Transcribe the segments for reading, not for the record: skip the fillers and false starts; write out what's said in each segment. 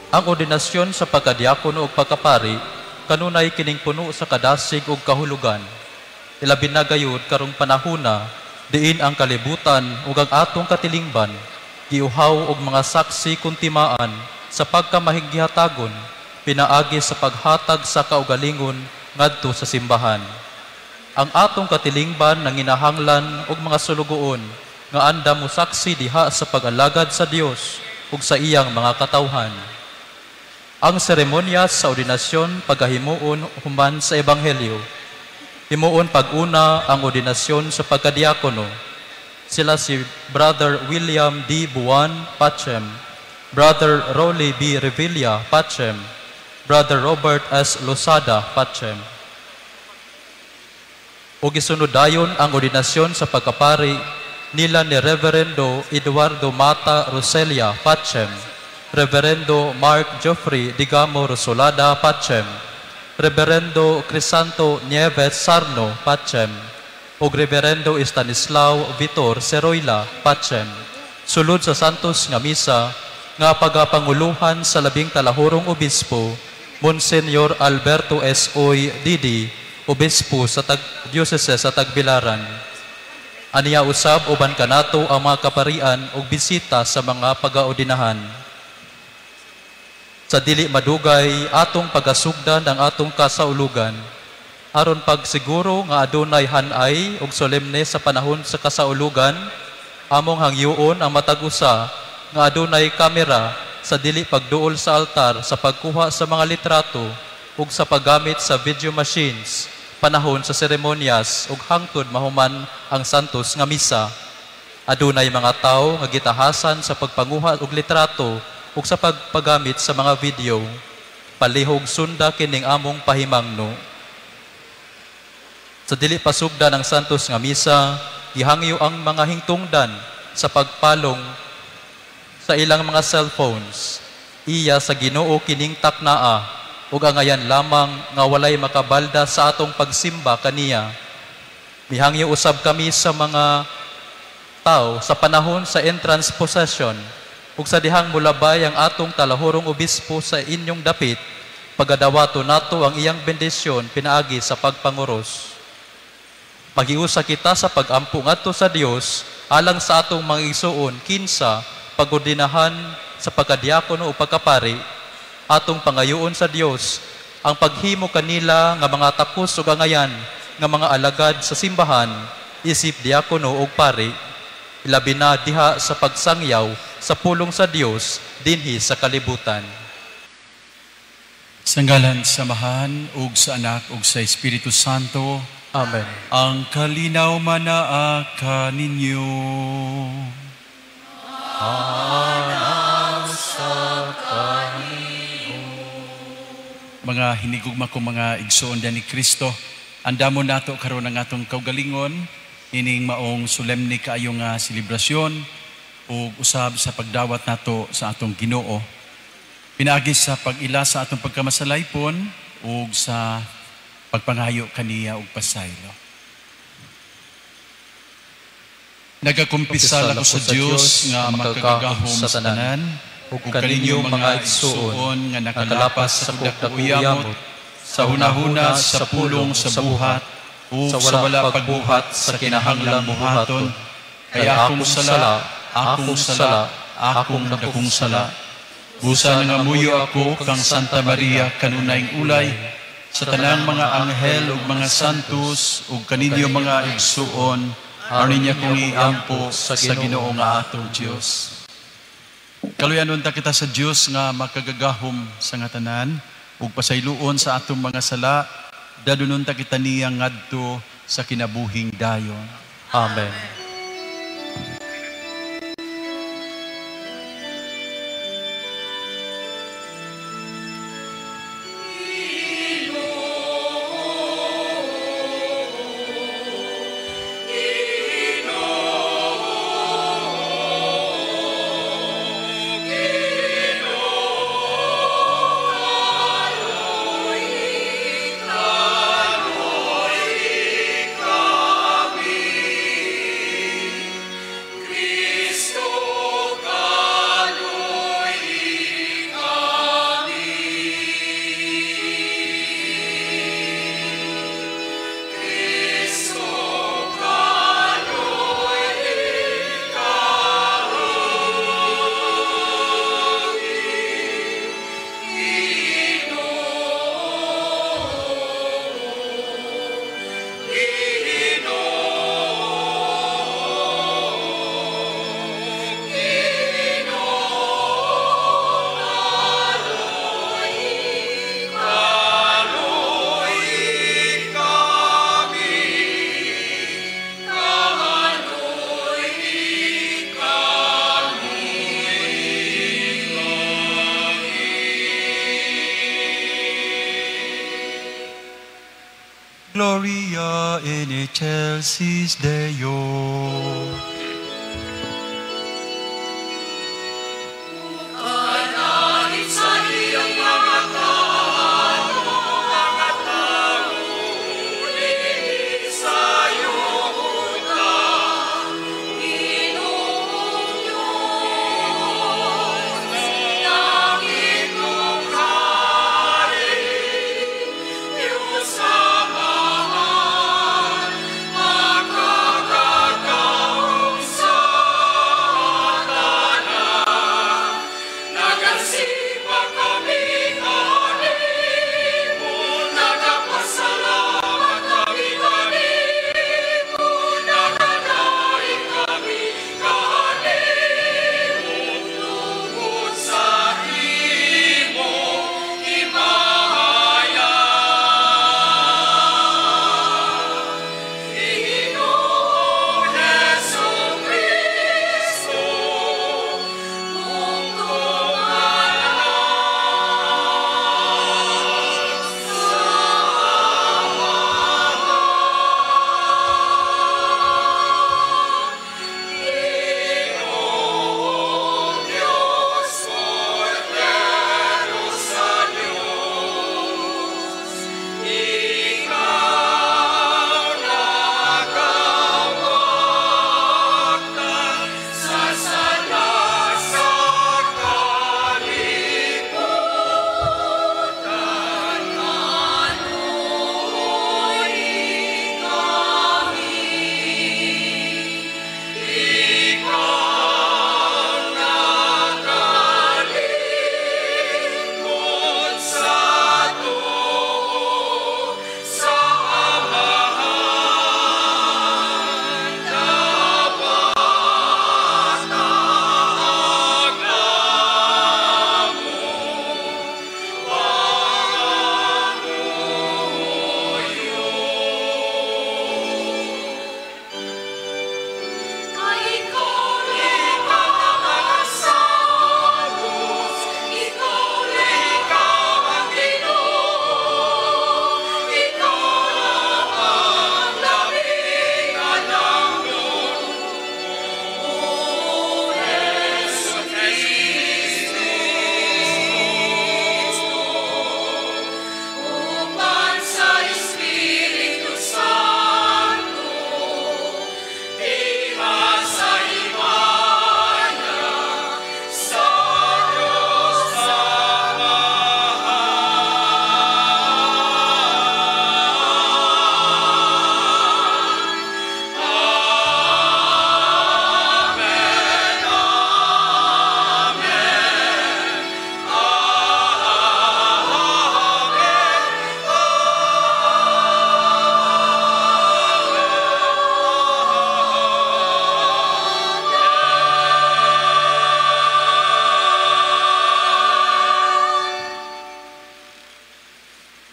Ang ordinasyon sa pagkadiakono ug pagkapari kanunay kining puno sa kadasig ug kahulugan. Ilabi na gayud karong panahona diin ang kalibutan ug ang atong katilingban giuhaw og mga saksi kun timaan sa pagkamahighatagon pinaagi sa paghatag sa kaugalingon ngadto sa simbahan. Ang atong katilingban nanginahanglan og mga sulugoon nga andam mosaksi diha sa pag-alagad sa Dios ug sa iyang mga katawhan. Ang seremonya sa ordinasyon pagahimuon human sa Ebanghelyo. Himuon pag-una ang ordinasyon sa pagkadiakono. Sila si Brother William D. Buwan Pacem, Brother Rolly B. Revilla Pacem, Brother Robert S. Losada Pacem. Ug isunod dayon ang ordinasyon sa pagkapari nila ni Reverendo Eduardo Mata Roselia Pacem, Reverendo Mark Geoffrey Digamo Rosolada Pacem, Reverendo Crisanto Nieves Sarno Pacem, ug Reverendo Estanislao Vitor Seroila Pacem. Sulod sa Santos nga Misa nga pagapanguluhan sa labing talahurong obispo, Monsignor Alberto S. Uy Didi, obispo sa Diocese sa Tagbilaran. Aniya usab uban kanato ang mga kaparian ug bisita sa mga pagaordinahan. Sa dili madugay atong pagasugdan ang atong kasaulugan aron pagsiguro nga adunay hanay ug solemne sa panahon sa kasaulugan, among hangyoon ang matag usa nga adunay kamera sa dili pagduol sa altar sa pagkuha sa mga litrato ug sa paggamit sa video machines panahon sa seremonyas ug hangtod mahuman ang santos nga misa. Adunay mga tawo nga gitahasan sa pagpanguha og litrato ug sa pagpagamit sa mga video. Palihog sunda kining among pahimangno. Sa dili pasugdan ang santos nga misa, gihangyo ang mga hingtungdan sa pagpalong sa ilang mga cellphones. Iya sa Ginoo kining taknaa ug angayan lamang nga walay makabalda sa atong pagsimba kaniya. Mihangyo usab kami sa mga tao sa panahon sa entrance possession ug sa dihang mulabay ang atong talahurong obispo sa inyong dapit, pagadawato nato ang iyang bendisyon pinaagi sa pagpanguros. Magiusa kita sa pagampo ngadto sa Dios alang sa atong mga igsuon kinsa pagordinahan sa pagkadiakono o pagkapari, atong pangayoon sa Dios ang paghimo kanila nga mga takos ug angayan nga mga alagad sa simbahan isip diakono ug pari, ilabi na diha sa pagsangyaw sa pulong sa Dios dinhi sa kalibutan. Sa ngalan sa Amahan ug sa Anak ug sa Espiritu Santo. Amen. Ang kalinaw manaa kaninyo. Anak sa kanino. Mga hinigugma ko mga igsoon ni Kristo, andamo nato karon ang atong kaugalingon ining maong solemne kaayo nga selebrasyon ug usab sa pagdawat nato sa atong Ginoo. Pinaagi sa pag-ila sa atong pagkamasalaypon ug sa pagpangayo kaniya ug pasaylo. Nagakumpisal ako sa Dios nga makagagahom sa tanan ug kaninyo mga igsuon nga nakalapas sa kagdakuyamot sa hunahuna, sa pulong, sa buhat ug sa wala pagbuhat sa kinahanglang buhaton. Kaya akong sala, akong sala, akong dakong sala. Busa nangamuyo ako kang Santa Maria kanunayng ulay, sa tanang mga anghel ug mga santos ug kaninyo mga igsuon, aron niya kong iampo sa Ginoo nga atong Dios. Kaluyan unta kita sa Dios nga makagagahom sa nga tanan ug pasayloon sa atong mga sala, dadunon ta kita niya ngadto sa kinabuhing dayon. Amen. Gloria in excelsis Deo.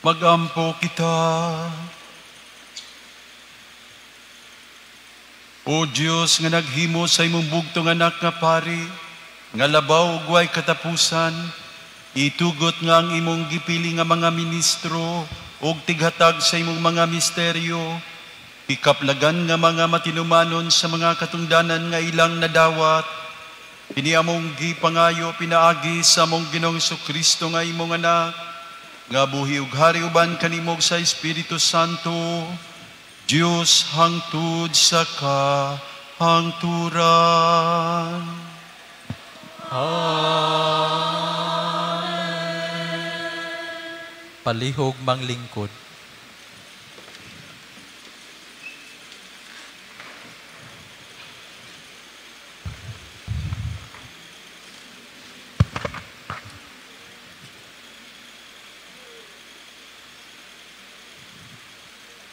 Magampo kita. O Dios nga naghimo sa imong bugtong anak nga pari, nga labaw ug way katapusan, itugot nga ang imong gipili nga mga ministro ug tighatag sa imong mga misteryo, ikaplagan nga mga matinumanon sa mga katungdanan nga ilang nadawat. Kini among gipangayo pinaagi sa among Ginoong Kristo nga imong anak, nga buhi ug hari uban kanimo sa Espiritu Santo, Dios hangtod sa kahangturan. Amen. Palihog manglingkod.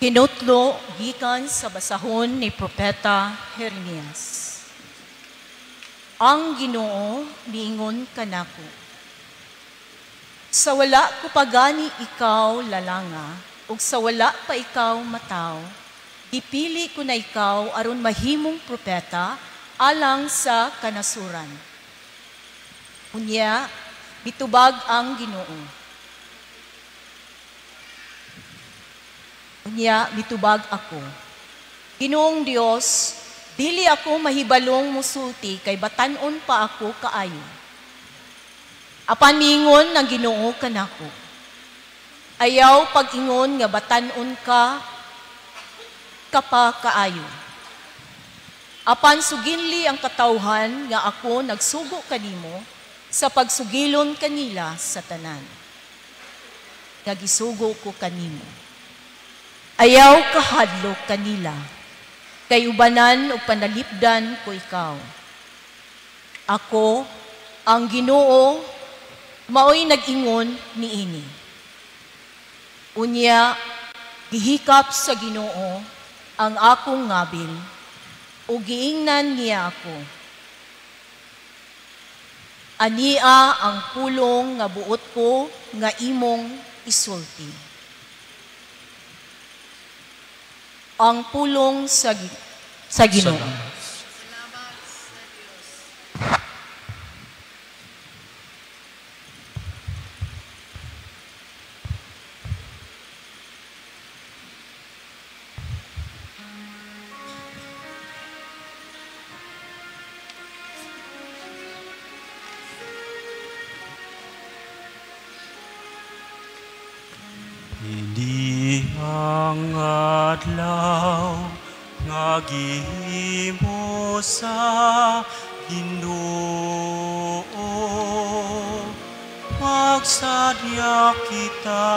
Hinutlo gikan sa basahon ni Propeta Jeremias. Ang Ginoo miingon kanako, sa wala ko pagani ikaw lalanga, ug sa wala pa ikaw mataw, gipili ko na ikaw aron mahimong propeta alang sa kanasuran. Unya, mitubag ang Ginoo. Unya mitubag ako, Ginoong Dios, dili ako mahibalong musulti kay batan-on pa ako kaayo. Apan miingon ang Ginoo kanako, ayaw pag-ingon nga batan-on ka pa kaayo. Apan suginli ang katawhan nga ako nagsugo kanimo sa pagsugilon kanila sa tanan. Nga gisugo ko kanimo. Ayaw kahadlok kanila, kay ubanan o panalipdan ko ikaw. Ako, ang Ginoo, maoy nag-ingon niini. Unya, gihikap sa Ginoo ang akong ngabil, o giingnan niya ako. Ania ang pulong nga buot ko nga imong isulti. Ang pulong sa Ginoo. Salamat sa Diyos. Ini ang adlaw nga gihimo sa Ginoo, magsadya kita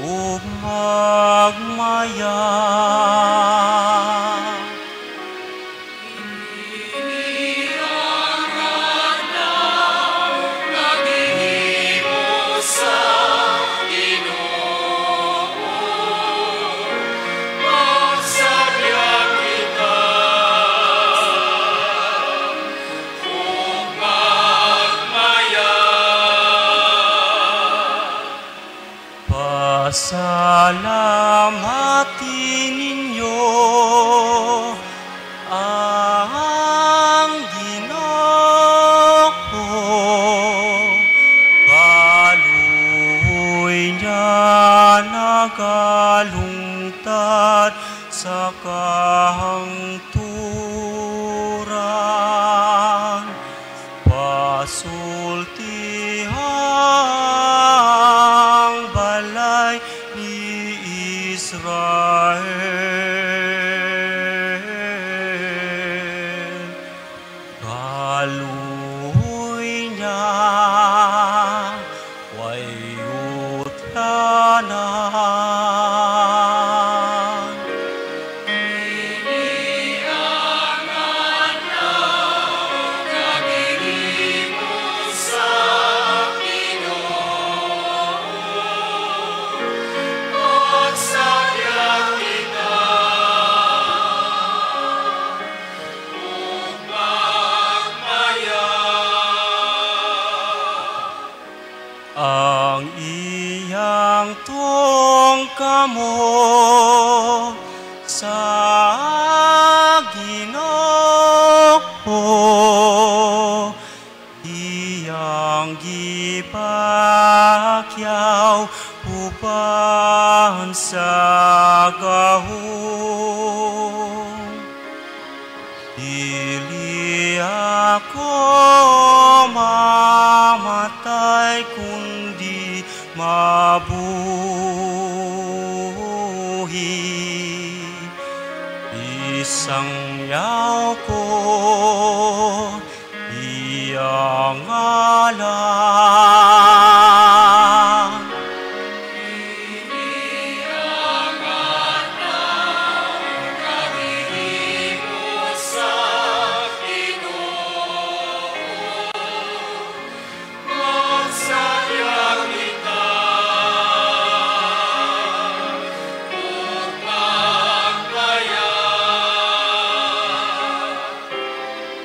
ug magmaya. Pasalamatin ninyo ang Ginoo, kaluoy niya nagalungtad sa kahangturan. Pasulti ang balay ni Israel. Kaluoy niya way utlanan. Ang iyang tuong kamo sa Ginoo, iyang gipakyaw uban sa gahom. Dili ako mamatay kundi mabuhi. Isang yaw ko iyang ngalan.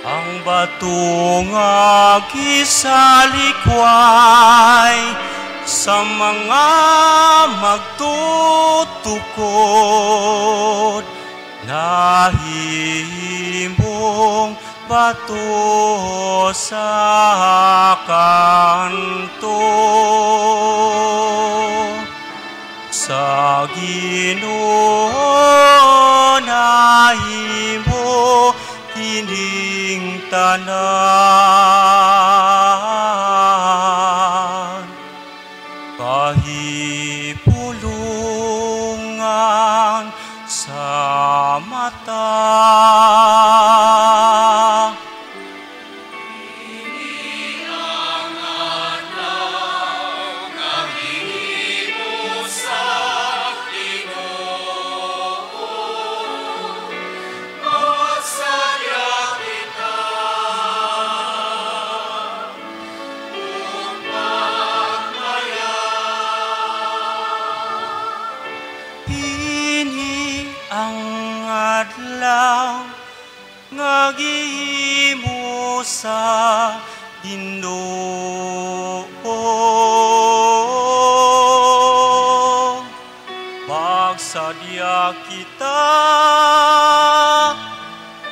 Ang bato nga gisalikway sa mga magtutukod, nahimong bato sa kanto. Ginoo nahimo kining tanan. Kahipulungan sa mata. Nga gihimo sa Ginoo. Magsadya kita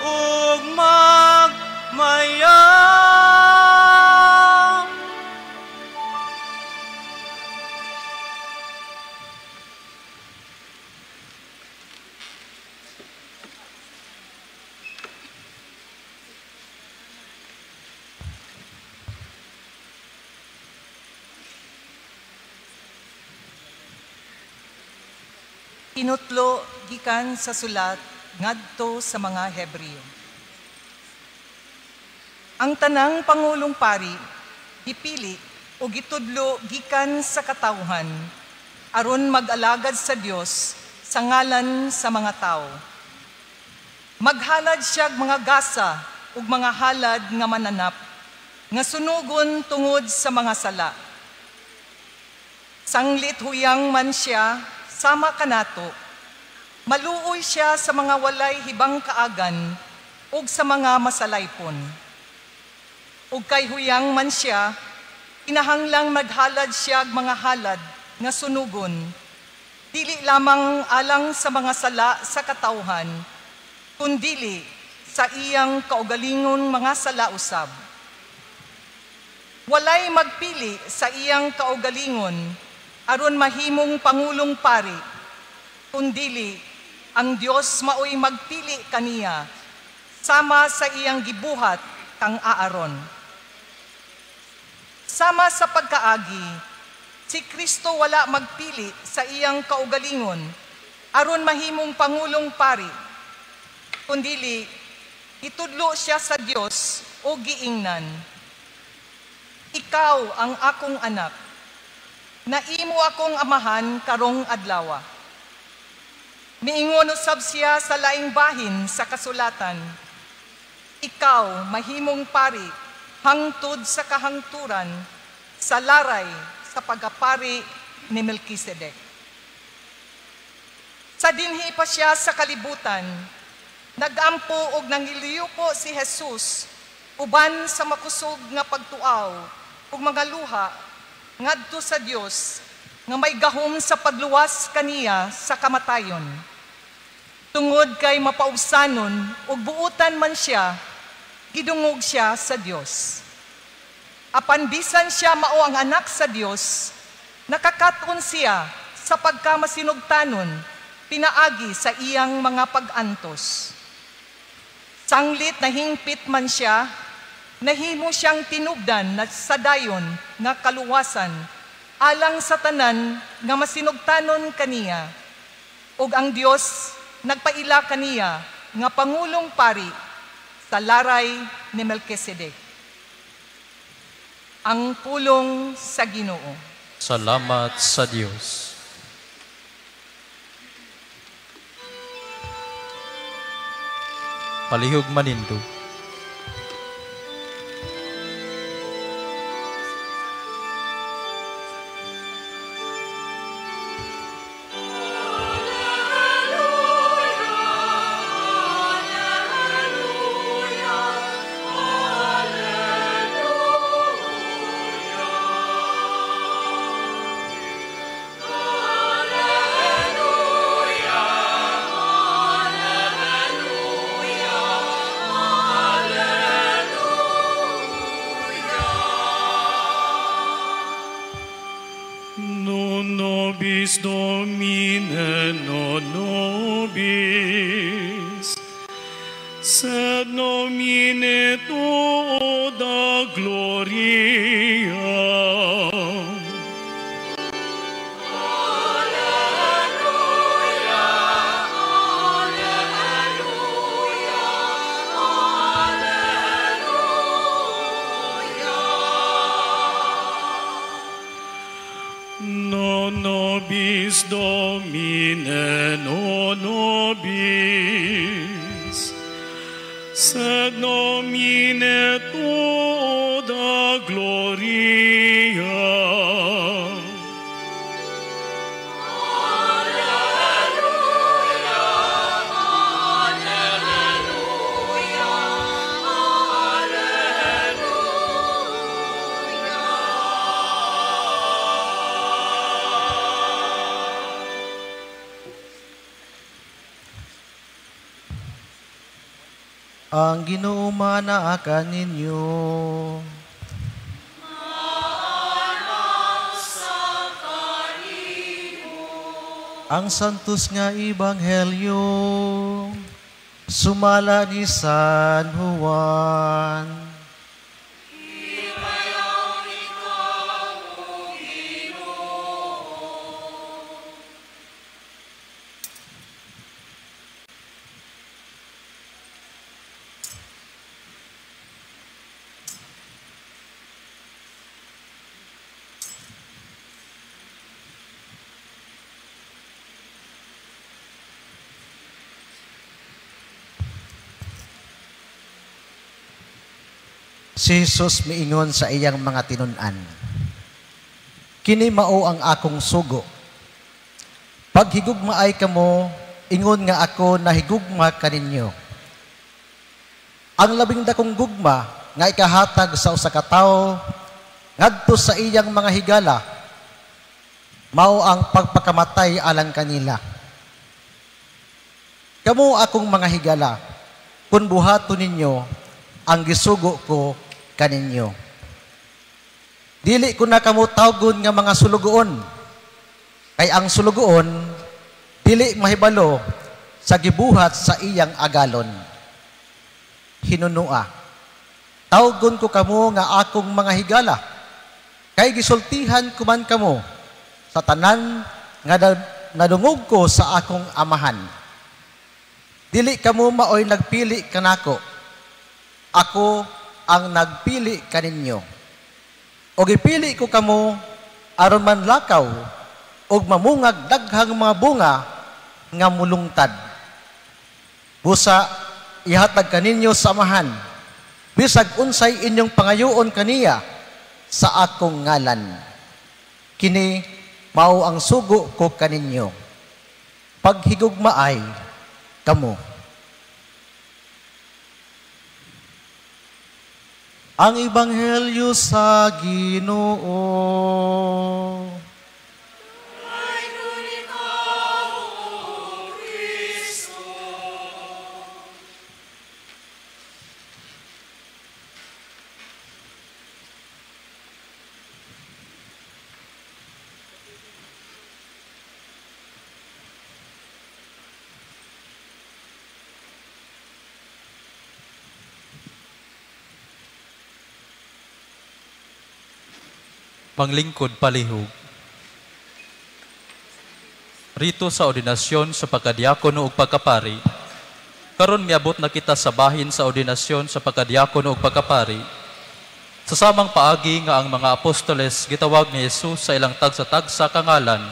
ug magmaya. Tinutlo gikan sa sulat ngadto sa mga Hebreo. Ang tanang pangulong pari gipili o gitudlo gikan sa katawhan aron mag-alagad sa Dios sa ngalan sa mga tawo. Maghalad siya mga gasa ug mga halad nga mananap nga sunugon tungod sa mga sala. Sanglit huyang man siya sama kanato, maluoy siya sa mga walay hibang kaagan ug sa mga masalaypon. Ug kay huyang man siya, kinahanglang maghalad siya og mga halad nga sunugon, dili lamang alang sa mga sala sa katawhan, kundili sa iyang kaugalingon mga sala usab. Walay magpili sa iyang kaugalingon aron mahimong pangulong pari, kundili ang Dios maoy magpili kaniya sama sa iyang gibuhat kang Aaron. Sama sa pagkaagi, si Kristo wala magpili sa iyang kaugalingon aron mahimong pangulong pari, kundili itudlo siya sa Dios o giingnan, "Ikaw ang akong anak, naimo akong amahan karong adlawa." Miingon usab siya sa laing bahin sa kasulatan, "Ikaw mahimong pari hangtod sa kahangturan sa laray sa pagapari ni Melkisedek." Sa dinhi pa siya sa kalibutan, nagampo og nangiliyupo si Jesus uban sa makusog nga pagtuaw ug mga luha ngadto sa Dios nga may gahom sa pagluwas kaniya sa kamatayon. Tungod kay mapaubsanon ug buutan man siya, gidungog siya sa Dios. Apan bisan siya mao ang anak sa Dios, nakakat-on siya sa pagkamasinugtanon pinaagi sa iyang mga pag-antos. Sanglit nahingpit man siya, nahimo siyang tinubdan na sa dayon nga kaluwasan alang sa tanan nga masinugtanon kaniya, ug ang Dios nagpaila kaniya nga pangulong pari sa laray ni Melkisedek. Ang pulong sa Ginoo. Salamat sa Dios. Palihog manindog. Domine gloria. Alleluia, alleluia, alleluia. Non nobis Domine, non nobis, sed nomine Tuo da gloria. Alleluia, alleluia, alleluia. Ang Ginoo manaa kaninyo. Ang santos nga ebanghelyo sumala ni San Juan. Himayaw ikaw, O Ginoo. Si Jesus miingon sa iyang mga tinun-an, "Kini mao ang akong sugo. Paghigugmaay kamo, ingon nga ako nahigugma kaninyo. Ang labing dakong gugma nga ikahatag sa usa ka tawo ngadto sa iyang mga higala, mao ang pagpakamatay alang kanila. Kamo akong mga higala, kun buhaton ninyo ang gisugo ko kaninyo. Dili ko na kamo tawgon nga mga sulugoon, kay ang sulugoon dili mahibalo sa gibuhat sa iyang agalon. Hinunua, tawgon ko kamo nga akong mga higala, kay gisultihan ko man kamo sa tanan nga nadungog ko sa akong amahan. Dili kamo maoy nagpili kanako, ako ang nagpili kaninyo. O gipili ko kamo aron manlakaw og mamungag daghang mga bunga nga mulungtad. Busa ihatag kaninyo sa Amahan bisag unsay inyong pangayoon kaniya sa akong ngalan. Kini mao ang sugo ko kaninyo. Paghigugmaay kamo." Ang Ebanghelyo sa Ginoo. Dayon ikaw, O Kristo. Panglingkod palihog. Rito sa ordinasyon sa pagkadiakono ug pagkapari, karon miabot na kita sa bahin sa ordinasyon sa pagkadiakono ug pagkapari. Sa samang paagi nga ang mga apostoles gitawag ni Jesus sa ilang tagsa-tagsa kangalan,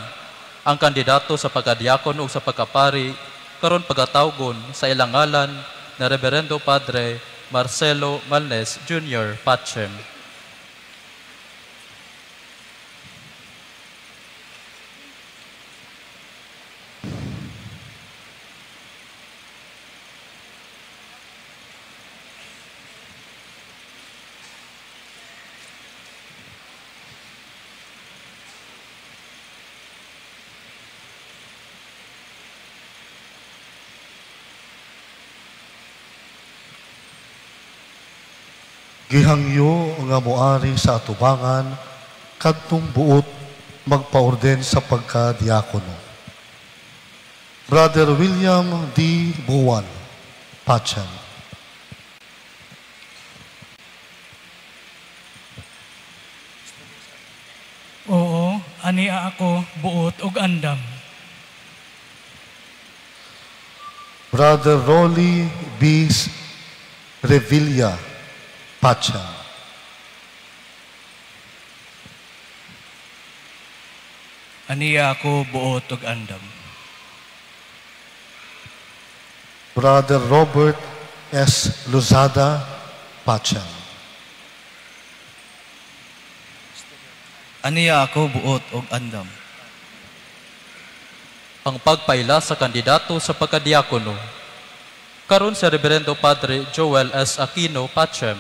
ang kandidato sa pagkadiakono ug sa pagkapari karon pagatawgon sa ilang ngalan na Reverendo Padre Marcelo Malnes Jr. Pacem. Gihangyo nga moari sa atubangan kadtong buot magpaorden sa pagkadiakono. Brother William D. Buwan, Pacem. Ania ako buot og andam. Brother Rolly B. Revilla, Pacem. Ania ako buot og andam. Brother Robert S. Lozada, Pacem. Ania ako buot og andam. Ang pagpaila sa kandidato sa pagkadiakono. Karon si Reverendo Padre Joel S. Aquino Pacem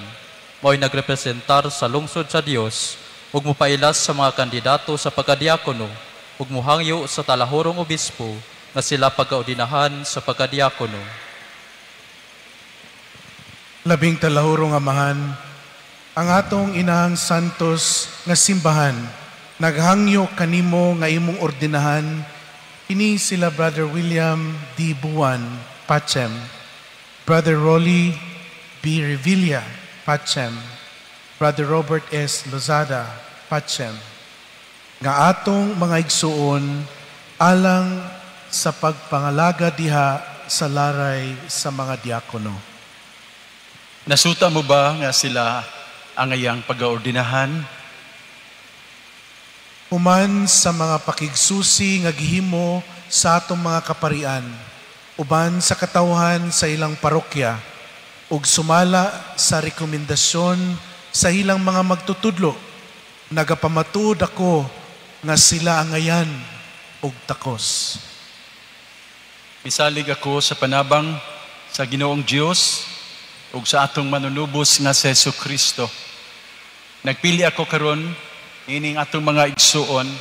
mao'y nagrepresentar sa lungsod sa Dios ug mopailas sa mga kandidato sa pagkadiakono ug mohangyo sa talahurong obispo nga sila pagkaordinahan sa pagkadiakono. Labing talahurong amahan, ang atong inahang santos nga simbahan, naghangyo kanimo nga imong ordinahan, ini sila Brother William D. Buwan, Pacem, Brother Rolly B. Revilla, Pacem, Brother Robert S. Lozada, Pacem, nga atong mga igsuon alang sa pagpangalaga diha sa laray sa mga diakono. Nasuta mo ba nga sila ang iyang pagaordinahan? Human sa mga pakigsusi nga gihimo sa atong mga kaparian, uban sa katawhan sa ilang parokya, ug sumala sa rekomendasyon sa ilang mga magtutudlo, nagapamatuod ako nga sila angayan ug takos. Misalig ako sa panabang sa Ginoong Dios ug sa atong manunubos nga si Jesucristo. Nagpili ako karon ining atong mga igsuon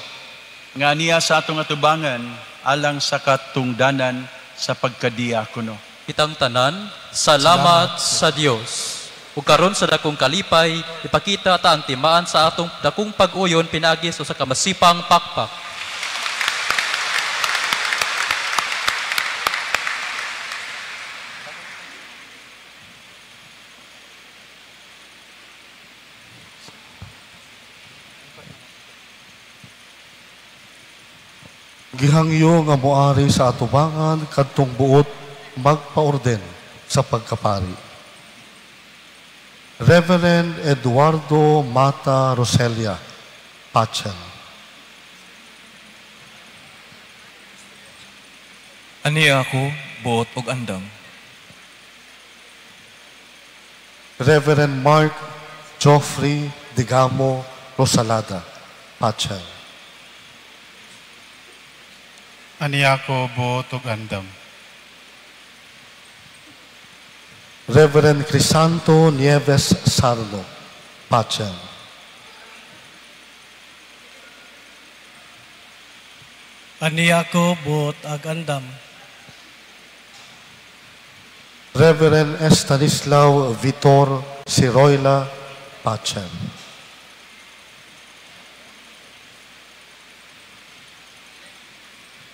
nga niya sa atong atubangan alang sa katungdanan sa pagkadiakono. Kitang tanan, salamat sa Dios. Ug karon sa dakong kalipay, ipakita ta ang timaan sa atong dakong pag-uyon pinaagi sa kamasipang pakpak. Gihangyo nga moari sa atubangan kadtong buot magpaorden sa pagkapari. Reverend Eduardo Mata Roselia, Pacem. Ania ako buot og andam. Reverend Mark Joffrey Digamo Rosalada, Pacem. Ania ako buot og andam. Reverend Crisanto Nieves Sarno, Pacem. Ania ako buot ag andam. Reverend Estanislao Vitor Siroila, Pacem.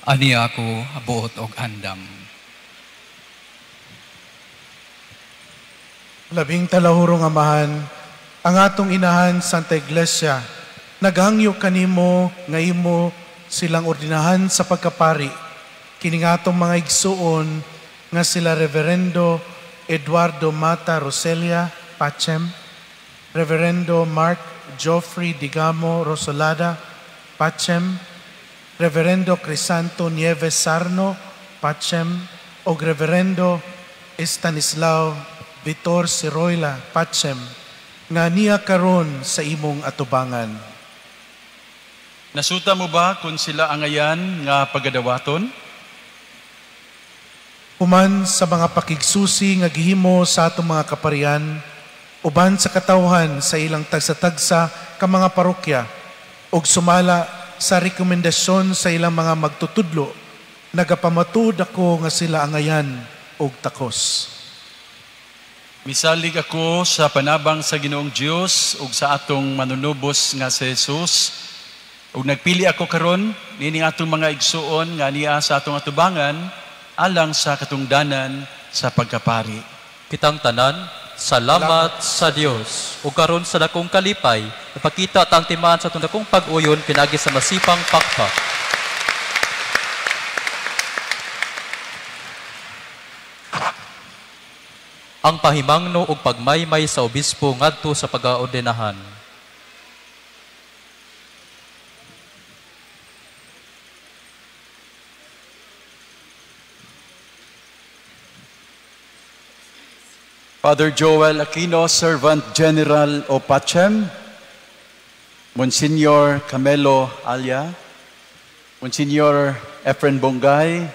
Ania ako buot og andam. Labing talahurong amahan, ang atong inahan Santa Iglesia, naghangyo kanimo nga imo silang ordinahan sa pagkapari. Kini nga atong mga igsuon nga sila Reverendo Eduardo Mata Roselia, Pacem, Reverendo Mark Joffrey Digamo Rosolada, Pacem, Reverendo Crisanto Nieves Sarno, Pacem, o Reverendo Estanislao Vitor Siroila, Pacem, nga niya karon sa imong atubangan. Nasuta mo ba kung sila angayan nga pagadawaton? Human sa mga pakigsusi nga gihimo sa atong mga kaparian, uban sa katawhan sa ilang tagsa-tagsa ka mga parokya, ug sumala sa rekomendasyon sa ilang mga magtutudlo, nagapamatuod ako nga sila angayan og takos. Misalig ako sa panabang sa Ginoong Dios ug sa atong manunubos nga si Jesus. Ug nagpili ako karon nining atong mga igsuon nga niya sa atong atubangan alang sa katungdanan sa pagkapari. Kitang tanan, salamat sa Dios. Ug karon sa dakong kalipay, Ipakita ta ang timaan sa atong dakong pag-uyon pinaagi sa masipang pakpak. Ang pahimangno ug pagmaymay sa obispo ngadto sa pagaordenahan. Father Joel Aquino, Servant General o Pacem, Monsignor Camelo Alia, Monsignor Efren Bongay,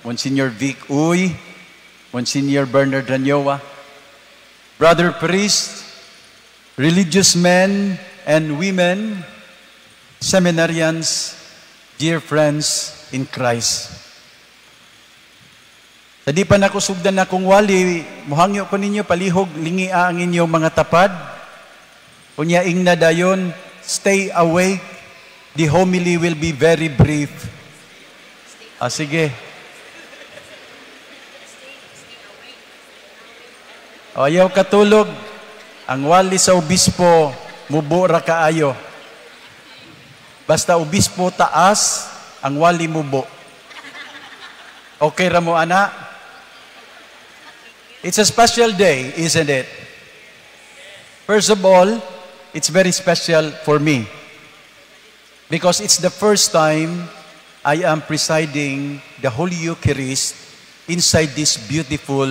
Monsignor Vic Uy, Monsignor Bernard Ranyoa, Brother Priest, religious men and women, seminarians, dear friends in Christ. Sa di pa nakusugdan akong wali, muhangyo ko ninyo, palihog, lingia ang inyong mga tapad. Unya ingna dayon, stay awake. The homily will be very brief. Ah, sige. O, ayaw katulog. Ang wali sa obispo, mubo ra kaayo. Basta obispo taas, ang wali mubo. Okay ra mo, ana? It's a special day, isn't it? First of all, it's very special for me because it's the first time I am presiding the Holy Eucharist inside this beautiful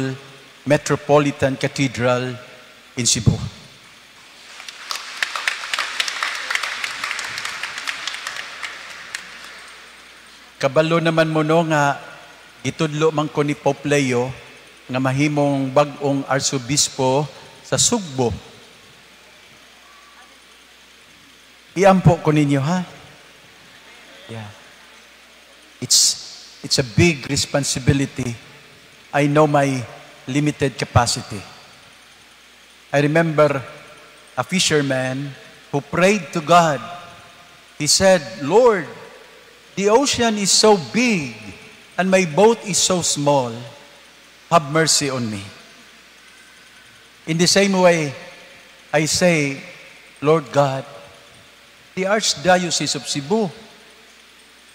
Metropolitan Cathedral in Cebu. Kabalo naman mo no nga gitudlo man ko ni Pope Leo nga mahimong bag-ong arsobispo sa Sugbo. Iampo ko ninyo, ha? Yeah. It's a big responsibility. I know my limited capacity. I remember a fisherman who prayed to God. He said, "Lord, the ocean is so big and my boat is so small. Have mercy on me." In the same way, I say, "Lord God, the Archdiocese of Cebu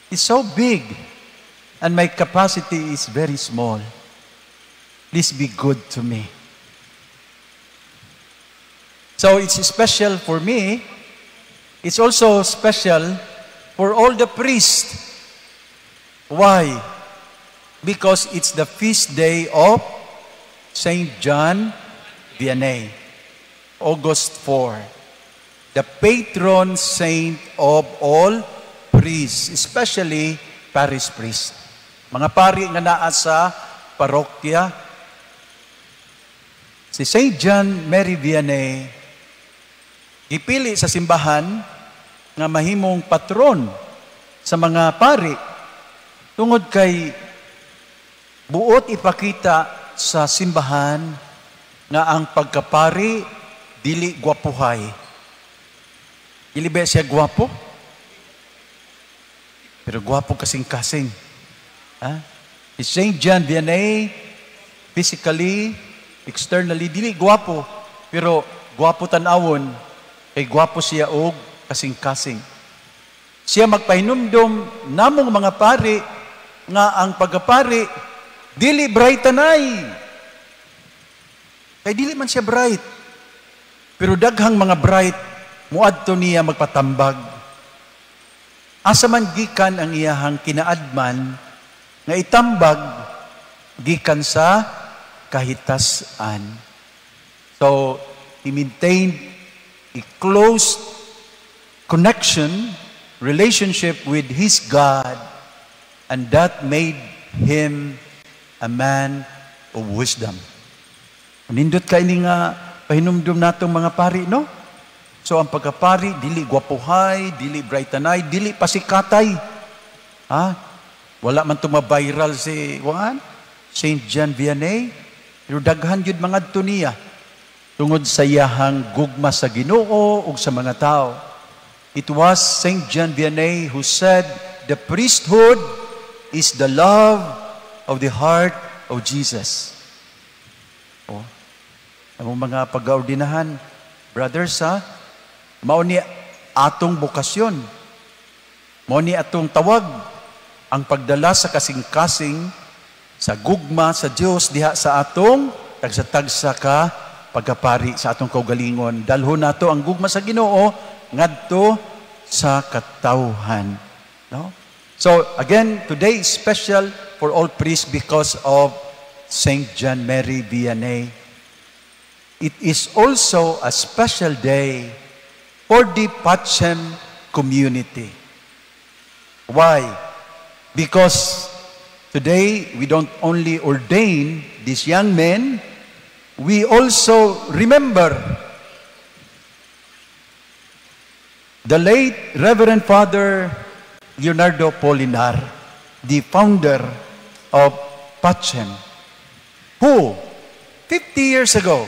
is so big and my capacity is very small. Please be good to me." So it's special for me. It's also special for all the priests. Why? Because it's the feast day of Saint John Vianney, August 4, the patron saint of all priests, especially parish priests. Mga pari nga naa sa parokya. Si Saint John Mary Vianney gipili sa simbahan nga mahimong patron sa mga pari tungod kay buot ipakita sa simbahan nga ang pagkapari dili gwapuhay. Dili ba siya gwapo? Pero gwapo kasing-kasing. Ha? Si Saint John Vianney, physically, externally, dili gwapo, pero gwapo tan-awon, kay gwapo siya og kasing-kasing. Siya magpahinumdom namong mga pari nga ang pagkapari dili bright tanay. Kay dili man siya bright. Pero daghang mga bright muadto niya magpatambag. Asa man gikan ang iyahang kinaadman nga itambag gikan sa kahitasan. So, he maintained a close connection, relationship with his God, and that made him a man of wisdom. Nindot ka ini nga pahinumdum natong mga pari, no? So ang pagkapari, dili gwapuhay, dili brightanay, dili pasikatay. Ha? Wala man tuma-viral si Juan, Saint John Vianney, pero daghan yun mga adto niya tungod sa iyahang gugma sa Ginoo ug sa mga tao. It was Saint John Vianney who said, the priesthood is the love of the heart of Jesus. Oh, ang mga pag-aordinahan, brothers, ha? Mao ni atong bokasyon. Mao ni atong tawag ang pagdala sa kasing-kasing sa gugma sa Dios diha sa atong tagsa-tagsa ka pagkapari sa atong kaugalingon. Dalhon nato ang gugma sa Ginoo ngadto sa katawhan, no? So again, today is special for all priests because of Saint John Mary Vianney. It is also a special day for the Pacem community. Why? Because today we don't only ordain these young men, we also remember the late Reverend Father Leonardo Polinar, the founder of Pacem, who 50 years ago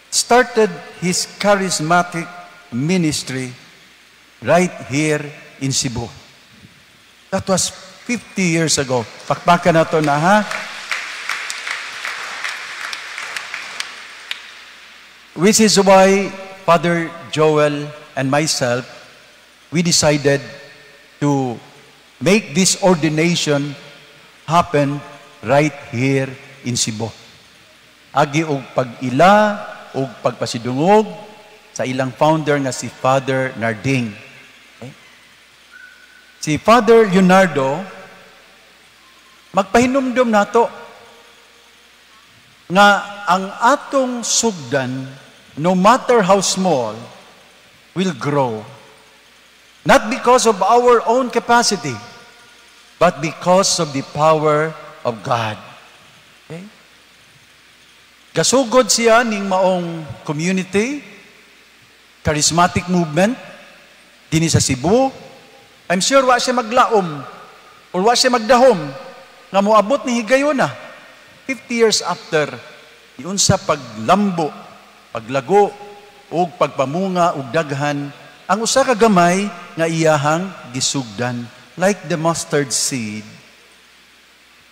started his charismatic ministry right here in Cebu. That was 50 years ago. Pakpakan na to na, ha? Which is why Father Joel and myself, we decided to make this ordination happen right here in Cebu. Agi og pag-ila og pagpasidungog sa ilang founder nga si Father Narding. Okay? Si Father Leonardo, magpahinumdum nato nga ang atong sugdan, no matter how small, will grow. Not because of our own capacity, but because of the power of God. Okay? Gasugod siya ning maong community, charismatic movement, dinhi sa Cebu. I'm sure wa siya maglaom or wa siya magdahom nga moabot ni higayona. 50 years after, iunsa paglambo, paglago, ug pagpamunga og daghan ang usa ka gamay nga iyahang gisugdan, like the mustard seed.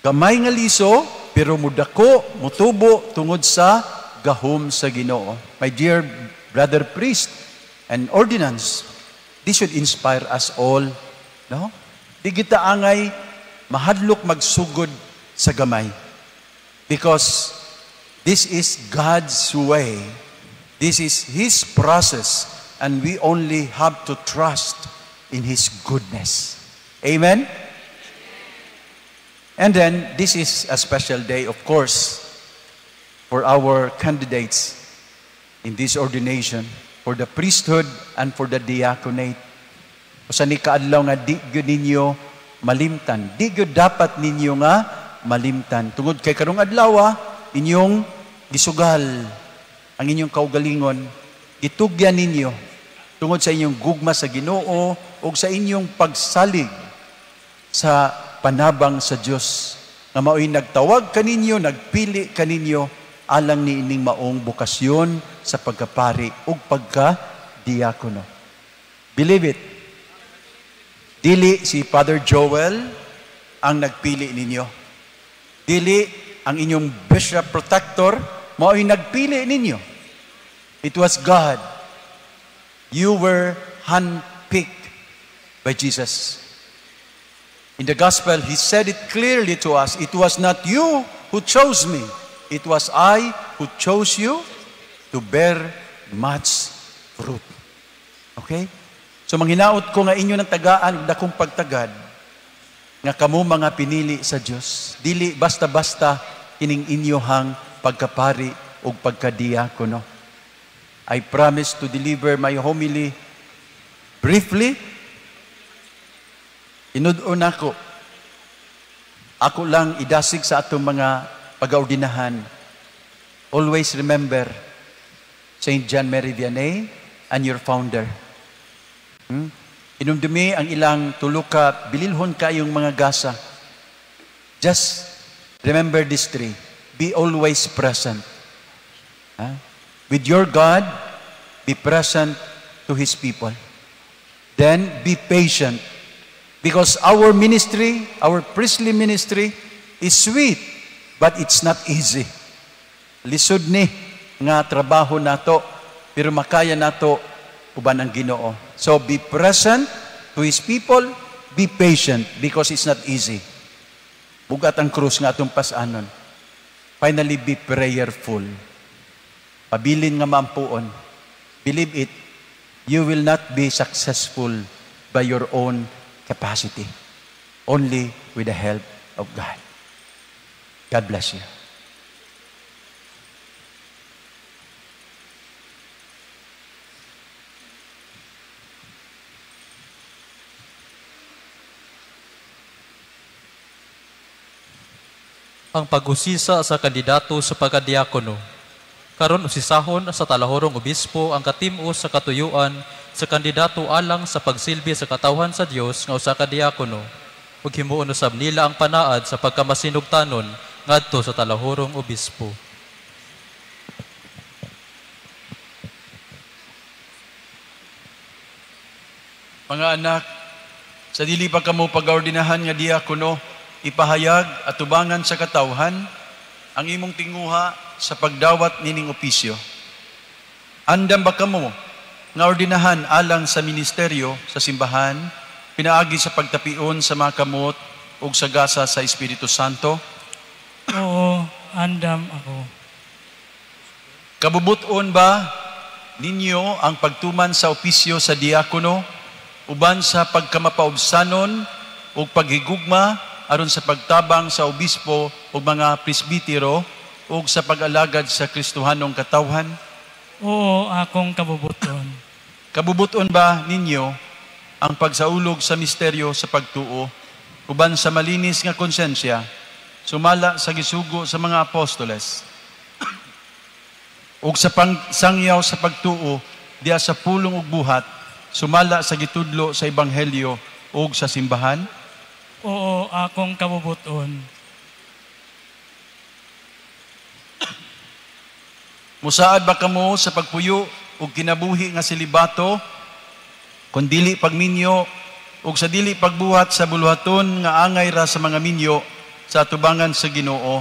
Gamay nga liso, pero mudako, mutubo tungod sa gahom sa Ginoo. My dear brother priest and ordinance, this should inspire us all, no? Di kita angay mahadlok magsugod sa gamay, because this is God's way. This is His process, and we only have to trust in His goodness. Amen? And then, this is a special day, of course, for our candidates in this ordination, for the priesthood and for the diaconate. Usa ni kaadlaw nga di gyud ninyo malimtan. Di gyud dapat ninyo nga malimtan. Tungod kay karong adlaw, inyong gisugal ang inyong kaugalingon, gitugyan ninyo tungod sa inyong gugma sa Ginoo ug sa inyong pagsalig sa panabang sa Dios nga maoy nagtawag kaninyo, nagpili kaninyo alang niining maong bokasyon sa pagkapari ug pagka-diakono. Believe it. Dili si Father Joel ang nagpili ninyo. Dili ang inyong bishop protector maoy nagpili ninyo. It was God. You were handpicked by Jesus. In the gospel, He said it clearly to us, it was not you who chose me. It was I who chose you to bear much fruit. Okay? So manghinaot ko nga inyo ng tagaan ug dakong pagtagad nga kamo mga pinili sa Dios. Dili basta-basta kining inyohang pagkapari ug pagkadiakono. I promise to deliver my homily briefly. Inud-on ako. Ako lang idasig sa atong mga pag-aordinahan. Always remember Saint John Mary Vianney and your founder. Inumdumi ang ilang tulo ka, bililhon kayong mga gasa. Just remember these three. Be always present. Ha? With your God, be present to His people. Then, be patient. Because our ministry, our priestly ministry, is sweet, but it's not easy. Lisod ni nga trabaho nato, pero makaya nato uban ang Ginoo. So be present to His people, be patient because it's not easy. Bugat ang krus nga atong pasanon. Finally, be prayerful. Pabilin nga maampuon. Believe it, you will not be successful by your own capacity. Only with the help of God. God bless you. Ang pag-usisa sa kandidato sa pagkadiakono. Karon usisahon sa talahorong obispo ang katim-os sa katuyuan sa kandidato alang sa pagsilbi sa katawhan sa Dios nga usa ka diakono. Ug himuon usab nila ang panaad sa pagkamasinugtanon ngadto sa talahorong obispo. Mga anak, sa dili pa kamo pag-ordinahan nga diakono, ipahayag at tubangan sa katawhan ang imong tinguha sa pagdawat nining opisyo. Andam ba kamo nga ordinahan alang sa ministeryo sa simbahan, pinaagi sa pagtapion sa mga kamot ug sa gasa sa Espiritu Santo? Oo, andam ako. Kabubuton ba ninyo ang pagtuman sa opisyo sa diakono uban sa pagkamapaubsanon ug paghigugma aron sa pagtabang sa obispo ug mga presbitero ug sa pag-alagad sa Kristohanong katawhan? Oo, akong kabubuton. Kabubuton ba ninyo ang pagsaulog sa misteryo sa pagtuo uban sa malinis nga konsensya sumala sa gisugo sa mga apostoles ug sa pagsangyaw sa pagtuo diya sa pulong ug buhat sumala sa gitudlo sa ebanghelyo ug sa simbahan? Oo, akong kabubuton. Musaad ba kamo sa pagpuyo ug kinabuhi nga selibato kun dili pagminyo ug sa dili pagbuhat sa buluhaton nga angay ra sa mga minyo sa atubangan sa Ginoo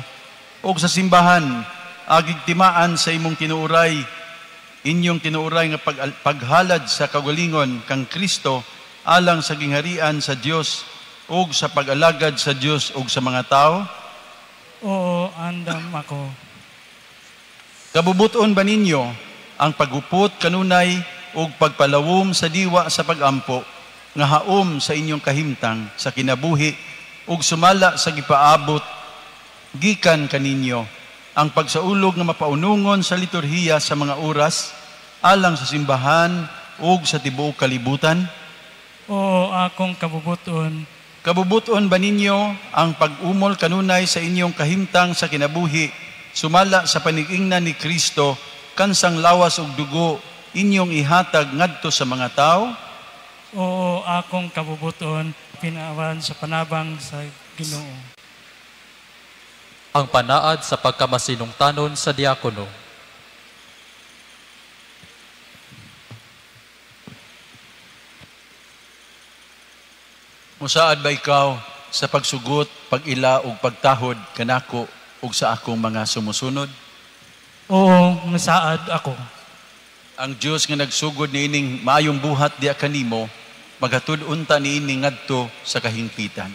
ug sa simbahan agig timaan sa imong tinuoray inyong tinuoray nga paghalad sa kaugalingon kang Kristo alang sa gingharian sa Dios ug sa pag-alagad sa Dios ug sa mga tao? Oo, andam ako. Kabubuton ba ninyo ang paghupot kanunay ug pagpalawom sa diwa sa pagampo nga haom sa inyong kahimtang sa kinabuhi ug sumala sa gipaabot gikan kaninyo ang pagsaulog nga mapaunungon sa liturhiya sa mga oras alang sa simbahan ug sa tibuok kalibutan? Oo, akong kabubuton. Kabubuton ba ninyo ang pag-umol kanunay sa inyong kahimtang sa kinabuhi sumala sa panigingnan ni Kristo kansang lawas ug dugo inyong ihatag ngadto sa mga tao? Oo, akong kabubuton, pinawan sa panabang sa Ginoo. Ang panaad sa pagkamasinungtanon sa diakono. Musaad ba ikaw sa pagsugot, pag-ila ug pagtahod kanako ug sa akong mga sumusunod? Oo, musaad ako. Ang Dios nga nagsugod niining maayong buhat diya kanimo, maghatud unta niini ngadto sa kahingpitan.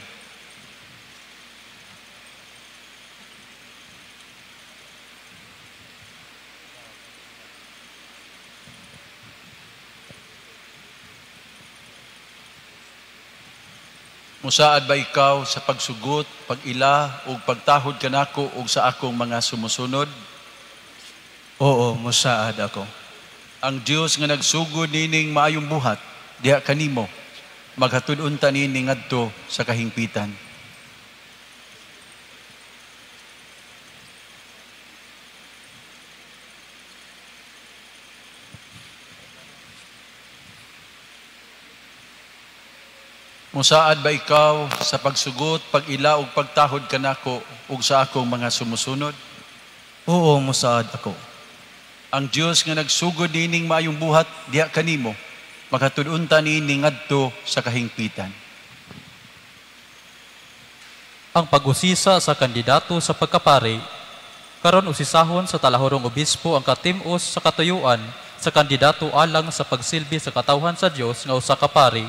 Musaad ba ikaw sa pagsugot, pag-ila ug pagtahod kanako ug sa akong mga sumusunod? Oo, musaad ako. Ang Dios nga nagsugod nining maayong buhat diha kanimo, maghatud unta niini ngadto sa kahingpitan. Musaad ba ikaw sa pagsugot, pag-ila ug pagtahod kanako ug sa akong mga sumusunod? Oo, musaad ako. Ang Dios nga nagsugod nining maayong buhat diha kanimo, maghatud unta niini ngadto sa kahingpitan. Ang pag-usisa sa kandidato sa pagkapari. Karon usisahon sa talahorong obispo ang katim-os sa katuyuan sa kandidato alang sa pagsilbi sa katawhan sa Dios nga usa ka pari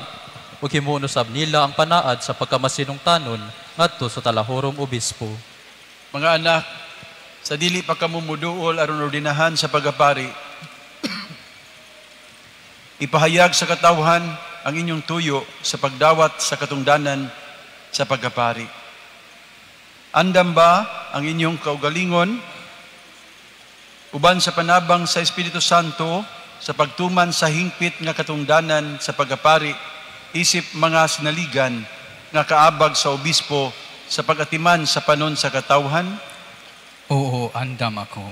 ug himuon usab nila ang panaad sa pagkamasinungtanon ngadto sa talahorong obispo. Mga anak, sa dili pa kamo moduol aron ordinahan sa pagapari, ipahayag sa katawhan ang inyong tuyo sa pagdawat sa katungdanan sa pagapari. Andam ba ang inyong kaugalingon uban sa panabang sa Espiritu Santo sa pagtuman sa hingpit nga katungdanan sa pagapari isip mga sinaligan nga kaabag sa obispo sa pagatiman sa panon sa katawhan? Oo, andam ako.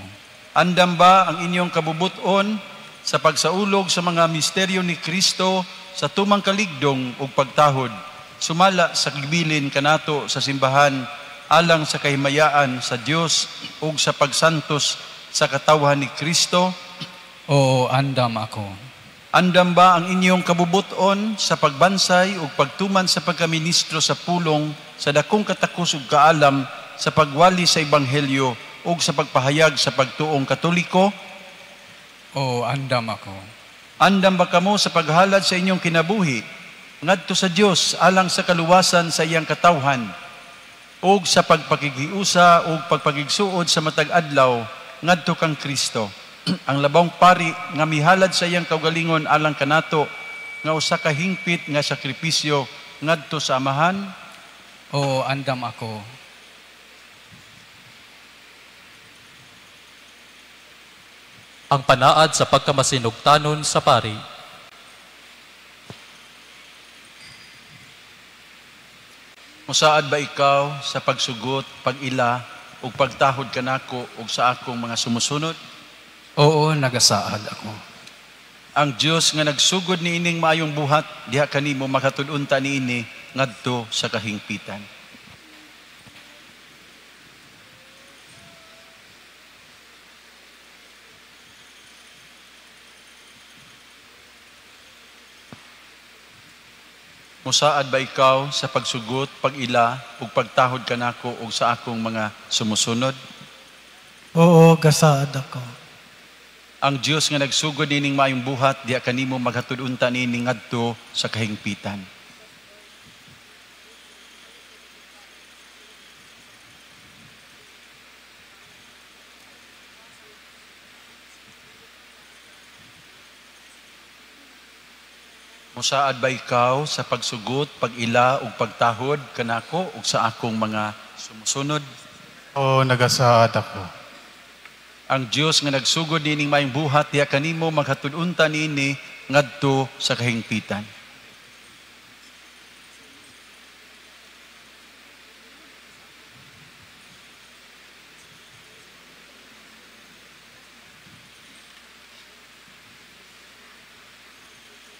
Andam ba ang inyong kabubuton sa pagsaulog sa mga misteryo ni Kristo sa tumang kaligdong ug pagtahod, sumala sa gibilin kanato sa simbahan alang sa kahimayaan sa Dios ug sa pagsantos sa katawhan ni Kristo? Oo, andam ako. Andam ba ang inyong kabubuton sa pagbansay ug pagtuman sa pagkaministro sa pulong sa dakong katakos ug kaalam sa pagwali sa ebanghelyo ug sa pagpahayag sa pagtuong Katoliko? Oo, andam ako. Andam ba kamo sa paghalad sa inyong kinabuhi ngadto sa Dios alang sa kaluwasan sa iyang katawhan ug sa pagpakighiusa ug pagpagigsuod sa matag adlaw ngadto kang Kristo, ang labong pari nga mihalad sa iyang kaugalingon alang kanato nga usa ka hingpit nga sakripisyo ngadto sa Amahan? Oo, andam ako. Ang panaad sa pagkamasinugtanon sa pari. Musaad ba ikaw sa pagsugot, pag-ila, ug pagtahod kanako ug sa akong mga sumusunod? Oo, nagasaad ako. Ang Dios nga nagsugod niining maayong buhat, diha kanimo makatud-unta niini ngadto sa kahingpitan. Musaad ba ikaw sa pagsugot, pag-ila, ug pagtahod kanako ug sa akong mga sumusunod? Oo, gasaad ako. Ang Dios nga nagsugod nining maayong buhat, diha kanimo maghatud-unta niini ngadto sa kahingpitan. Musaad ba ikaw sa pagsugot, pag-ila ug pagtahod kanako ug sa akong mga sumusunod? Oo, nagasaad ako. Ang Dios nga nagsugod nining maayong buhat, diha kanimo maghatud-unta niini ngadto sa kahingpitan.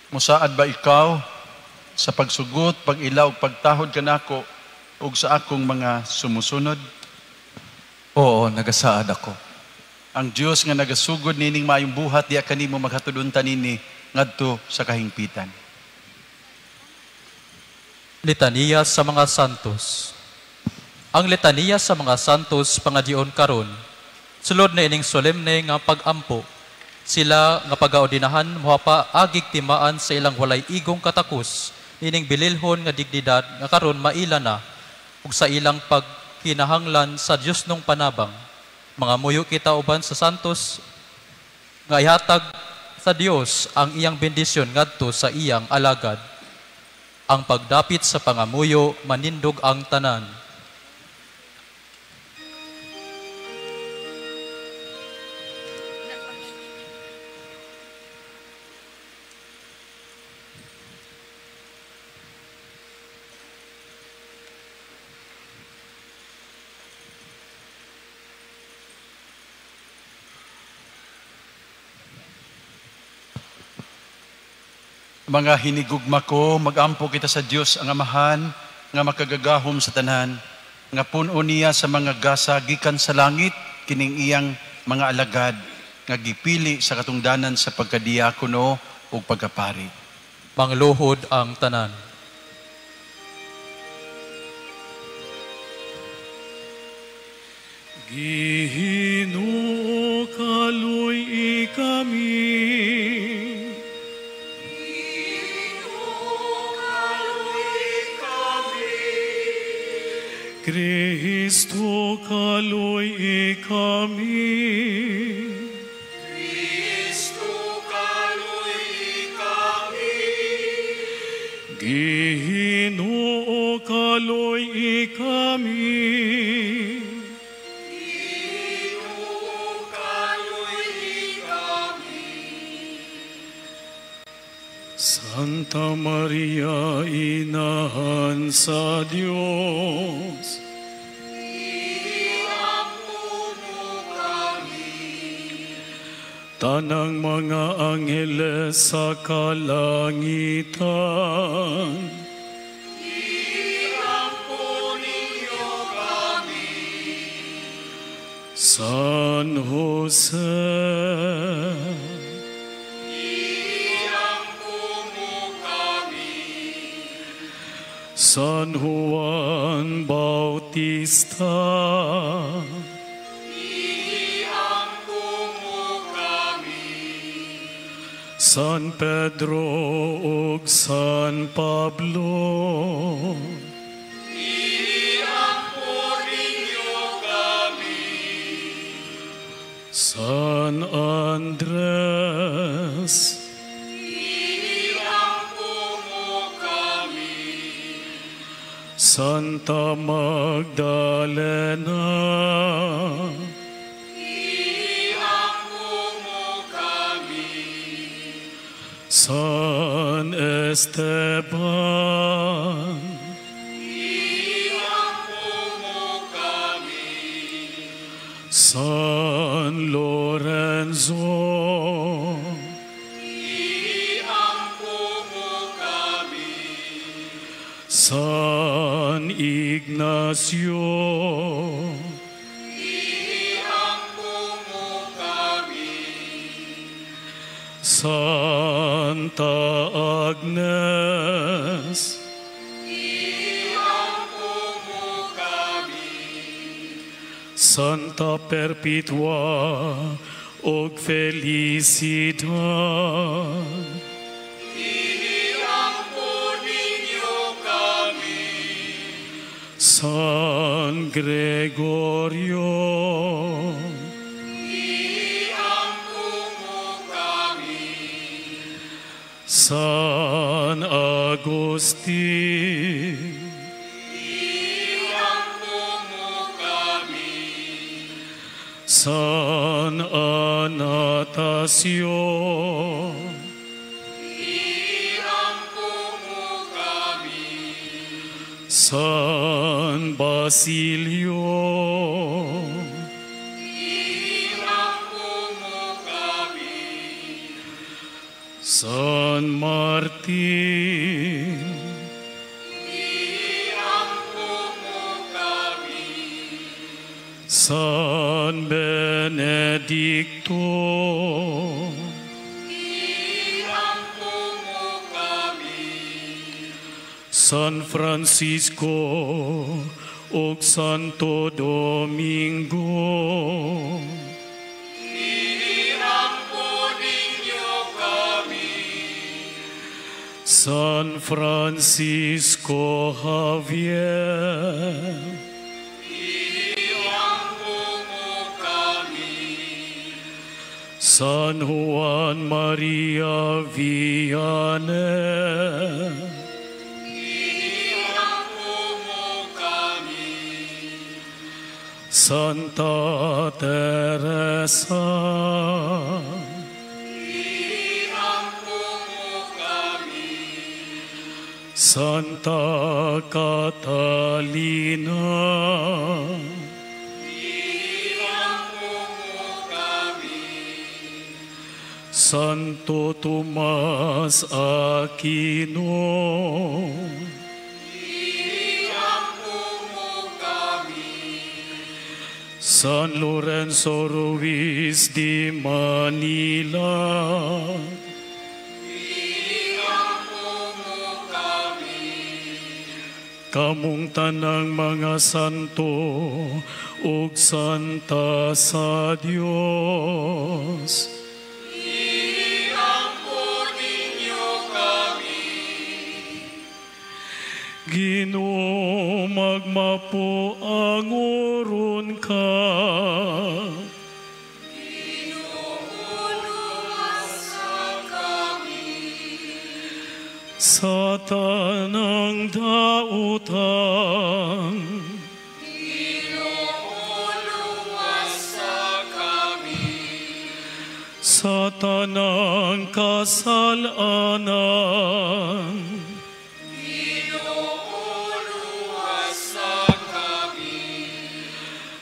Musaad ba ikaw sa pagsugot, pag-ila ug pagtahod kanako ug sa akong mga sumusunod? Oo, nagasaad ako. Ang Dios nga nagasugod nining maayong buhat, diha kanimo maghatud-unta nini ngadto sa kahingpitan. Litaniya sa mga santos. Ang litaniya sa mga santos pangadion karon, sulod na ining solemne nga pag-ampo. Sila nga pagaordinahan moapa agig timaan sa ilang walay igong katakos nining bililhon nga dignidad nga karon maila na ug sa ilang pagkinahanglan sa Dios nung panabang. Mga muyo kita uban sa santos nga ihatag sa Dios ang iyang bendisyon ngadto sa iyang alagad. Ang pagdapit sa pangamuyo manindog ang tanan. Mga hinigugma ko, magampo kita sa Dios ang Amahan nga makagagahom sa tanan, nga puno niya sa mga gasa gikan sa langit kining iyang mga alagad nga gipili sa katungdanan sa pagkadiakono ug pagkapari. Mangluhod ang tanan. Ginoo, kaloy-i kami. Ginoo, kaloy kami. Kristo, kaloy kami. Kristo, kaloy kami. Ginoo, kaloy kami. Ginoo, kaloy kami. Santa Maria, Inahan sa Dios, Iampo mo kami. Tanang mga angheles sa kalangitan, Iampo ninyo kami. San Jose, Iampo mo kami. San Juan Bautista, Iampo mo kami. San Pedro ug San Pablo, Iampo ninyo kami. San Andres, Iampo mo kami. Santa Magdalena, Iampo mo kami. San Esteban, Iampo mo kami. San Lorenzo, Iampo mo kami. San Ignacio, Iampo mo kami. Santa Agnes, Iampo mo kami. Santa Perpetua ug Felicidad, Iampo ninyo kami. San Gregorio, Iampo mo kami. San Agustin, Iampo mo kami. San Anastasio, Iampo mo kami. San Basilio, Iampo mo kami. San Martin, Iampo mo kami. San Benedicto, Iampo mo kami. San Francisco ug Santo Domingo, Iampo ninyo kami. San Francisco Javier, Iampo mo kami. San Juan Maria Vianney, Iampo mo kami. Santa Teresa, Iampo mo kami. Santa Catalina, Iampo mo kami. Santo Tomas Aquino, Iampo mo kami. San Lorenzo Ruiz de Manila, Iampo mo kami. Kamong tanang mga santo ug santa sa Dios. Ginoo, magmapuangoron ka. Sa tanang dautan, Ginoo, luwasa kami. Sa tanang kasalanan, Ginoo, luwasa kami.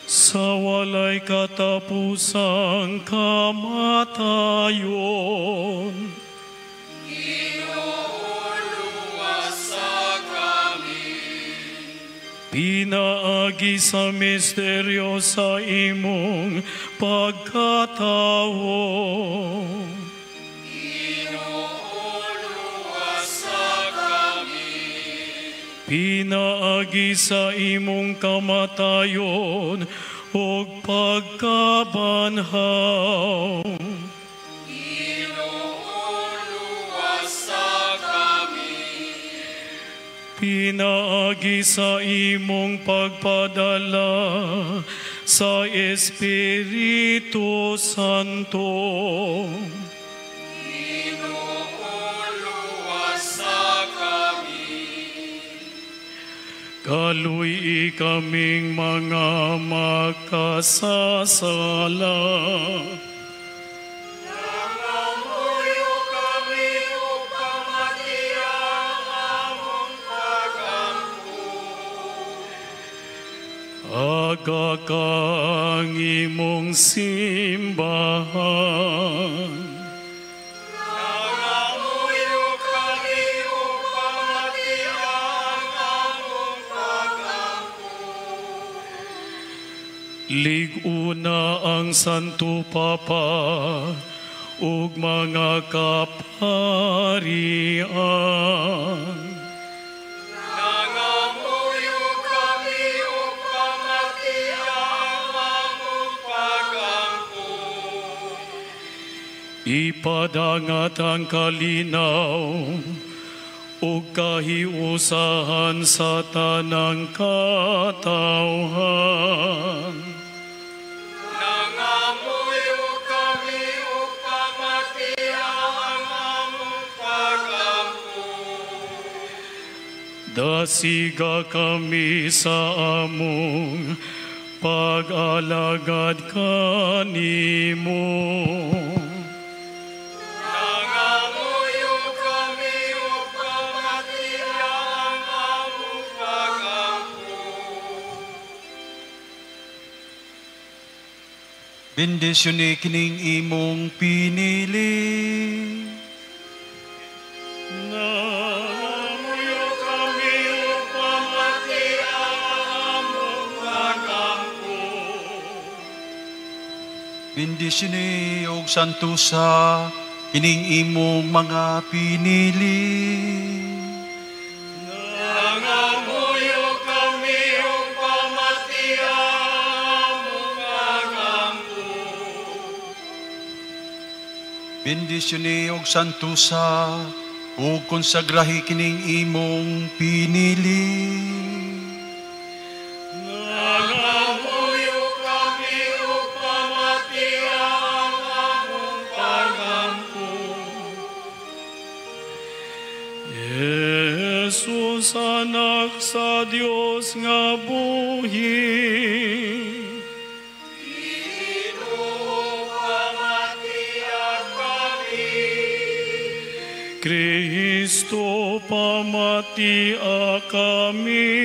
Sa walay katapusang kamatayon, Ginoo, luwasa kami. Pinaagi sa misteryo sa imong pagkatawo. Ginoo, luwasa kami. Pinaagi sa imong kamatayon ug pagkabanhaw. Ginoo, luwasa kami. Pinaagi sa imong pagpadala sa Espiritu Santo. Ginoo, luwasa kami. Kaluy kaming mga makasasala. Nangamuyo kami upang matiyak among pagampo. Aga kang imong simbahan. Nangamuyo kami upang matiyak among pagampo. Liguna ang Santo Papa ug mga kaparian. Nangamuyo kami upang matiyak among pagampo. Ipadangat ang kalinaw ug kahiusahan sa tanang katawhan. Nangamuyo kami upang matiyak among pagampo. Dasiga kami sa among pag-alagad kanimo. Nangamuyo kami upang matiyak among pagampo. Bendisyon ni kining imong pinili. Nangamuyo kami upang matiyak among pagampo. Bendisyon ni og santusa kining imong mga pinili. Nangamuyo kami upang matiyak among pagampo. Bendisyon ni og santusa ug konsagrahi kining imong pinili. Nangamuyo kami upang matiyak among pagampo. Jesus, anak sa Dios nga buhi. Ginoo, pamatiak kami. Kristo, pamatia kami.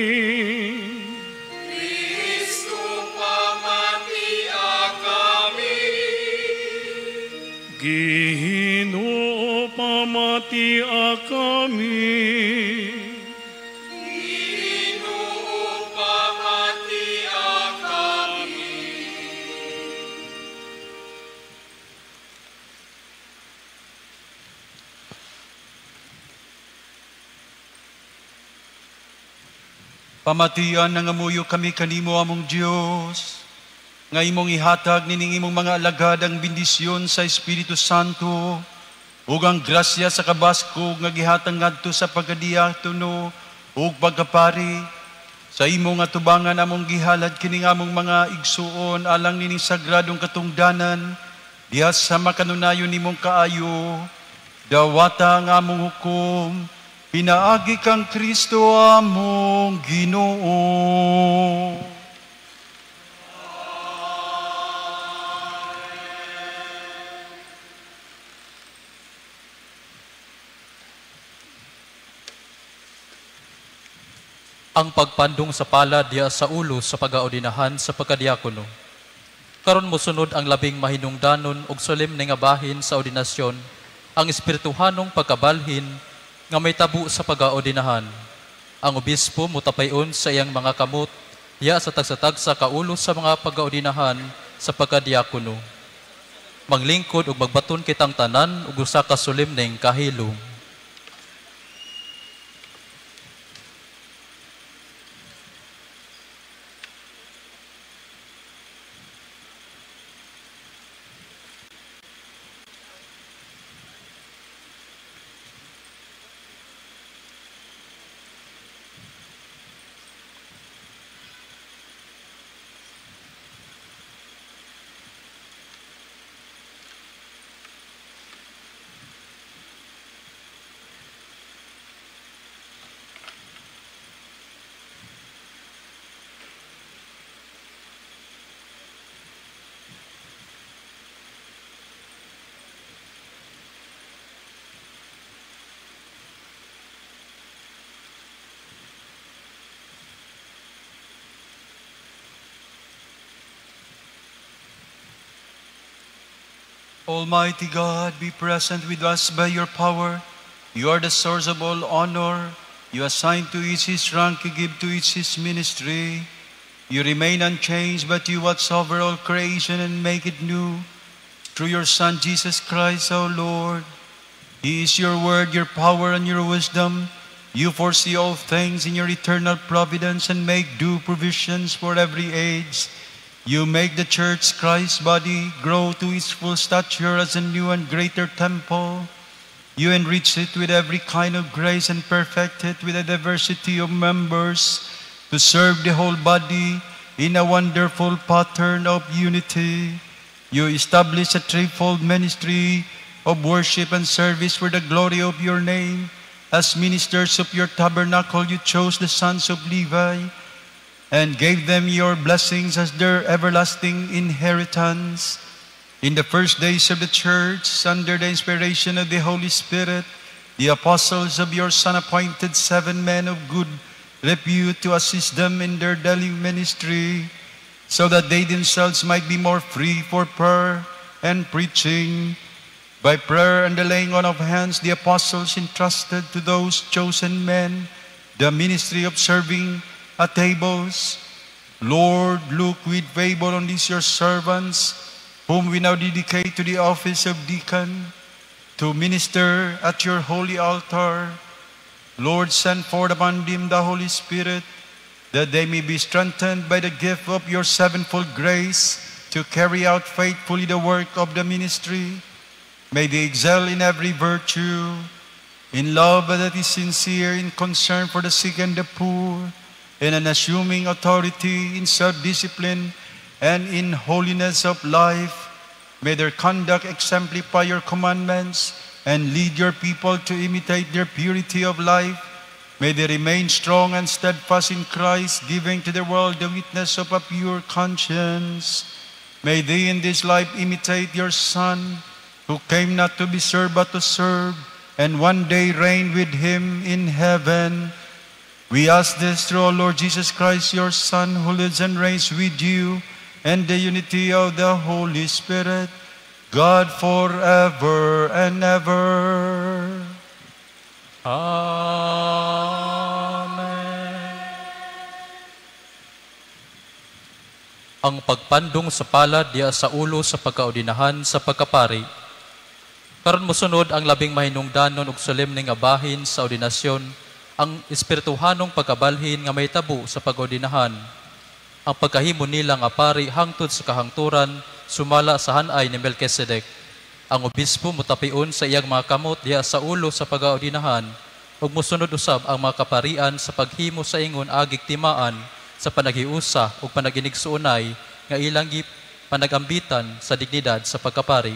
Kristo, pamatia kami. Ginoo, pamatia kami. Ginoo, pamatia kami. Pamatian nangamuyo kami kanimo among Dios, nga imong ihatag nining imong mga alagad ang bendisyon sa Espiritu Santo ug ang grasya sa kabaskog nga gihatag ngadto sa pagkadiakono ug pagkapari. Sa imong atubangan among gihalad kining among mga igsuon alang nining sagradong katungdanan diha sa makanunayon nimong kaayo. Dawata ang among hukom, pinaagi kang Kristo among Ginoo. Ang pagpandong sa palad diha sa ulo sa pagaordinahan sa pagkadiakono. Karon mosunod ang labing mahinungdanon ug solemne nga bahin sa ordinasyon, ang espirituhanong pagkabalhin nga may tabo sa pagaordinahan. Ang obispo motapayon sa iyang mga kamot diha sa tagsa-tagsa ka ulo sa mga pagaordinahan sa pagkadiakono. Manglingkod ug magbaton kitang tanan ug usa ka solemneng kahilom. Almighty God, be present with us by your power. You are the source of all honor. You assign to each his rank, you give to each his ministry. You remain unchanged, but you watch over all creation and make it new. Through your Son, Jesus Christ, our Lord. He is your word, your power, and your wisdom. You foresee all things in your eternal providence and make due provisions for every age. You make the church, Christ's body, grow to its full stature as a new and greater temple. You enrich it with every kind of grace and perfect it with a diversity of members to serve the whole body in a wonderful pattern of unity. You establish a threefold ministry of worship and service for the glory of your name. As ministers of your tabernacle, you chose the sons of Levi and gave them your blessings as their everlasting inheritance. In the first days of the church, under the inspiration of the Holy Spirit, the apostles of your Son appointed 7 men of good repute to assist them in their daily ministry, so that they themselves might be more free for prayer and preaching. By prayer and the laying on of hands, the apostles entrusted to those chosen men the ministry of serving at tables. Lord, look with favor on these your servants, whom we now dedicate to the office of deacon, to minister at your holy altar. Lord, send forth upon them the Holy Spirit, that they may be strengthened by the gift of your sevenfold grace to carry out faithfully the work of the ministry. May they excel in every virtue, in love that is sincere, in concern for the sick and the poor, in an assuming authority, in self-discipline, and in holiness of life. May their conduct exemplify your commandments and lead your people to imitate their purity of life. May they remain strong and steadfast in Christ, giving to the world the witness of a pure conscience. May they in this life imitate your Son, who came not to be served but to serve, and one day reign with him in heaven. We ask this through our Lord Jesus Christ, your Son, who lives and reigns with you and the unity of the Holy Spirit, God forever and ever. Amen. Ang pagpandong sa palad diya sa ulo sa pagkaordinahan sa pagkapari. Karon mosunod ang labing mahinungdanon ug solemne nga bahin sa ordinasyon, ang espirituhanong pagkabalhin nga mahitabo sa pag-ordinahan. Ang pagkahimo nila nga pari hangtod sa kahangturan sumala sa hanay ni Melchizedek. Ang obispo motapion sa iyang mga kamot diha sa ulo sa pag-ordinahan Ug mosunod usab ang mga kaparian sa paghimo sa ingon agig timaan sa panaghiusa ug panaginigsuonay nga ilang panagambitan sa dignidad sa pagkapari.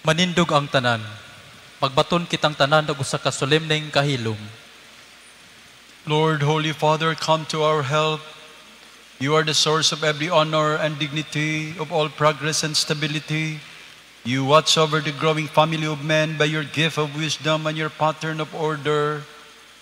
Manindog ang tanan. Pagbaton kitang tanan og usa ka solemneng kahilom. Lord, Holy Father, come to our help. You are the source of every honor and dignity, of all progress and stability. You watch over the growing family of men by your gift of wisdom and your pattern of order.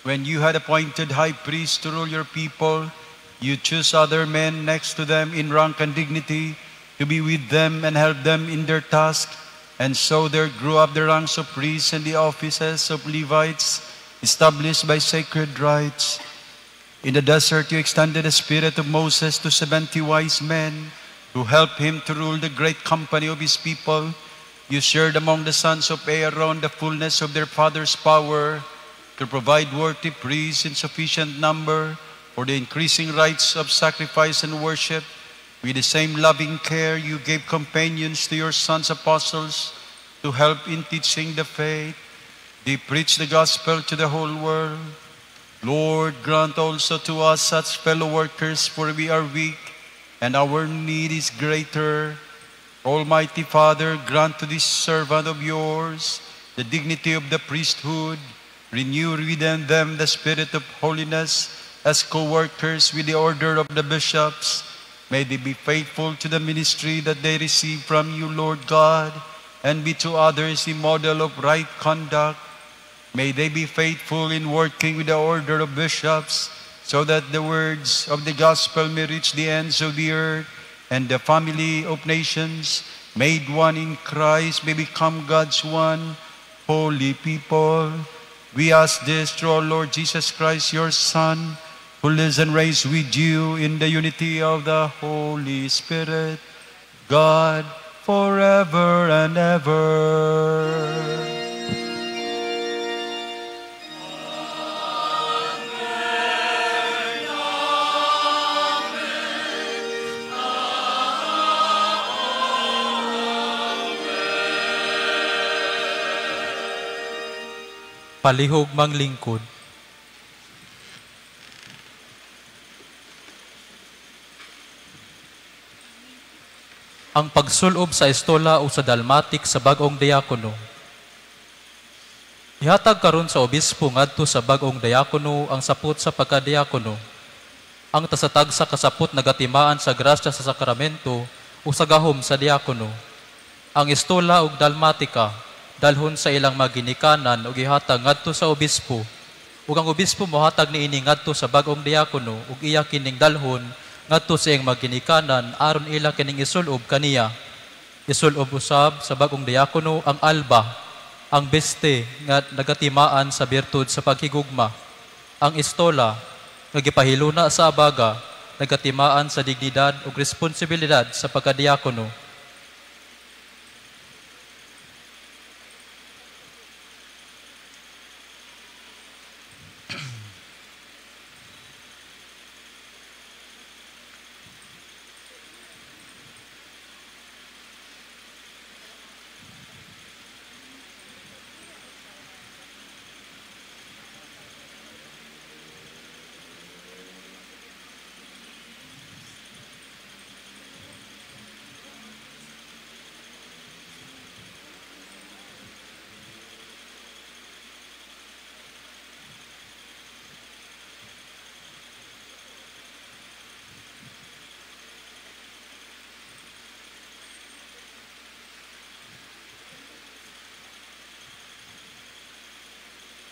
When you had appointed high priests to rule your people, you choose other men next to them in rank and dignity to be with them and help them in their task. And so there grew up the ranks of priests and the offices of Levites, established by sacred rites. In the desert, you extended the spirit of Moses to 70 wise men who helped him to rule the great company of his people. You shared among the sons of Aaron the fullness of their father's power to provide worthy priests in sufficient number for the increasing rites of sacrifice and worship. With the same loving care, you gave companions to your sons' apostles to help in teaching the faith. They preached the gospel to the whole world. Lord, grant also to us such fellow workers, for we are weak and our need is greater. Almighty Father, grant to this servant of yours the dignity of the priesthood. Renew within them the spirit of holiness as co-workers with the order of the bishops. May they be faithful to the ministry that they receive from you, Lord God, and be to others a model of right conduct. May they be faithful in working with the order of bishops, so that the words of the gospel may reach the ends of the earth, and the family of nations made one in Christ may become God's one holy people. We ask this through our Lord Jesus Christ, your Son, who lives and reigns with you in the unity of the Holy Spirit, God, forever and ever. Palihog manglingkod. Ang pagsulob sa estola o sa dalmatik sa bag-ong diakono. Ihatag karon sa obispo ngadto sa bag-ong diakono ang sapot sa pagkadiakono. Ang tasatag sa kasapot nagatimaan sa grasya sa sakramento o sa gahom sa diakono. Ang estola ug dalmatika dalhon sa ilang maginikanan ug ihatag ngadto sa obispo. Ug ang obispo mohatag niini ngadto sa bag-ong diakono ug iya kining dalhon ngadto sa iyang maginikanan aron ila kining isulob kaniya. Isulob usab sa bag-ong diakono ang alba, ang beste nga nagatimaan sa birtud sa paghigugma, ang estola nga gipahiluna sa abaga nagatimaan sa dignidad ug responsibilidad sa pagkadiakono.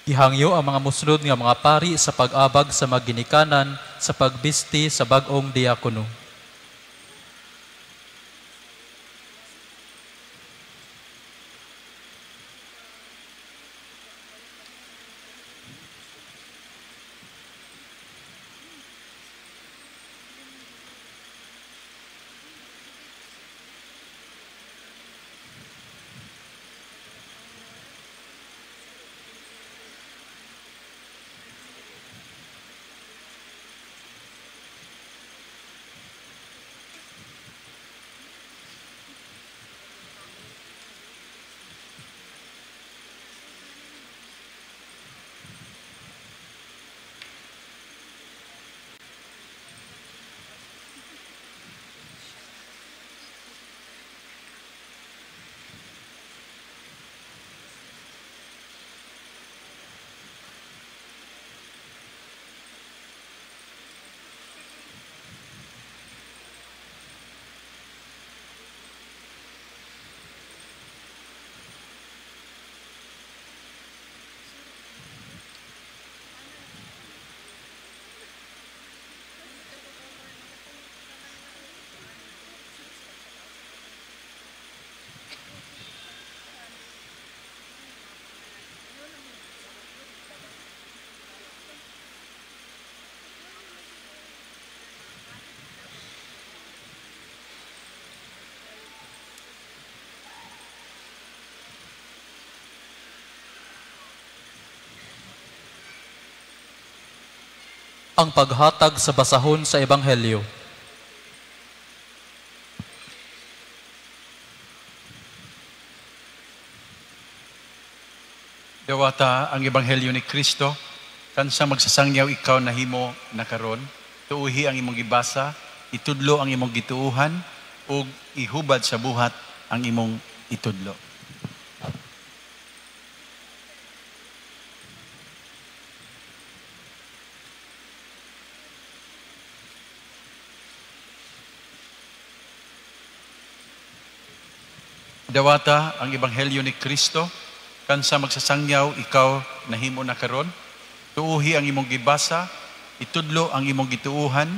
Gihangyo ang mga musunod nga mga pari sa pag-abag sa maginikanan sa pagbisti sa bag-ong diakono. Ang paghatag sa basahon sa Ebanghelyo. Dawata ang Ebanghelyo ni Kristo, kansa magsasangyaw ikaw nahimo na karon, tuuhi ang imong gibasa, itudlo ang imong gituuhan, ug ihubad sa buhat ang imong itudlo. Dawata ang Ebanghelyo ni Kristo, kansa magsasangyaw ikaw nahimo na karon, tuuhi ang imong gibasa, itudlo ang imong gituuhan,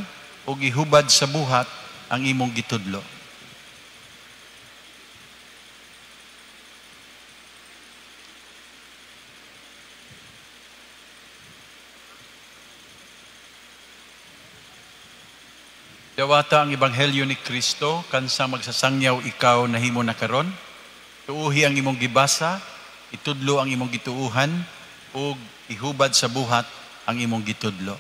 ug ihubad sa buhat ang imong gitudlo. Dawata ang Ebanghelyo ni Kristo, kansa magsasangyaw ikaw nahimo na karon, tuuhi ang imong gibasa, itudlo ang imong gituuhan, ug ihubad sa buhat ang imong gitudlo.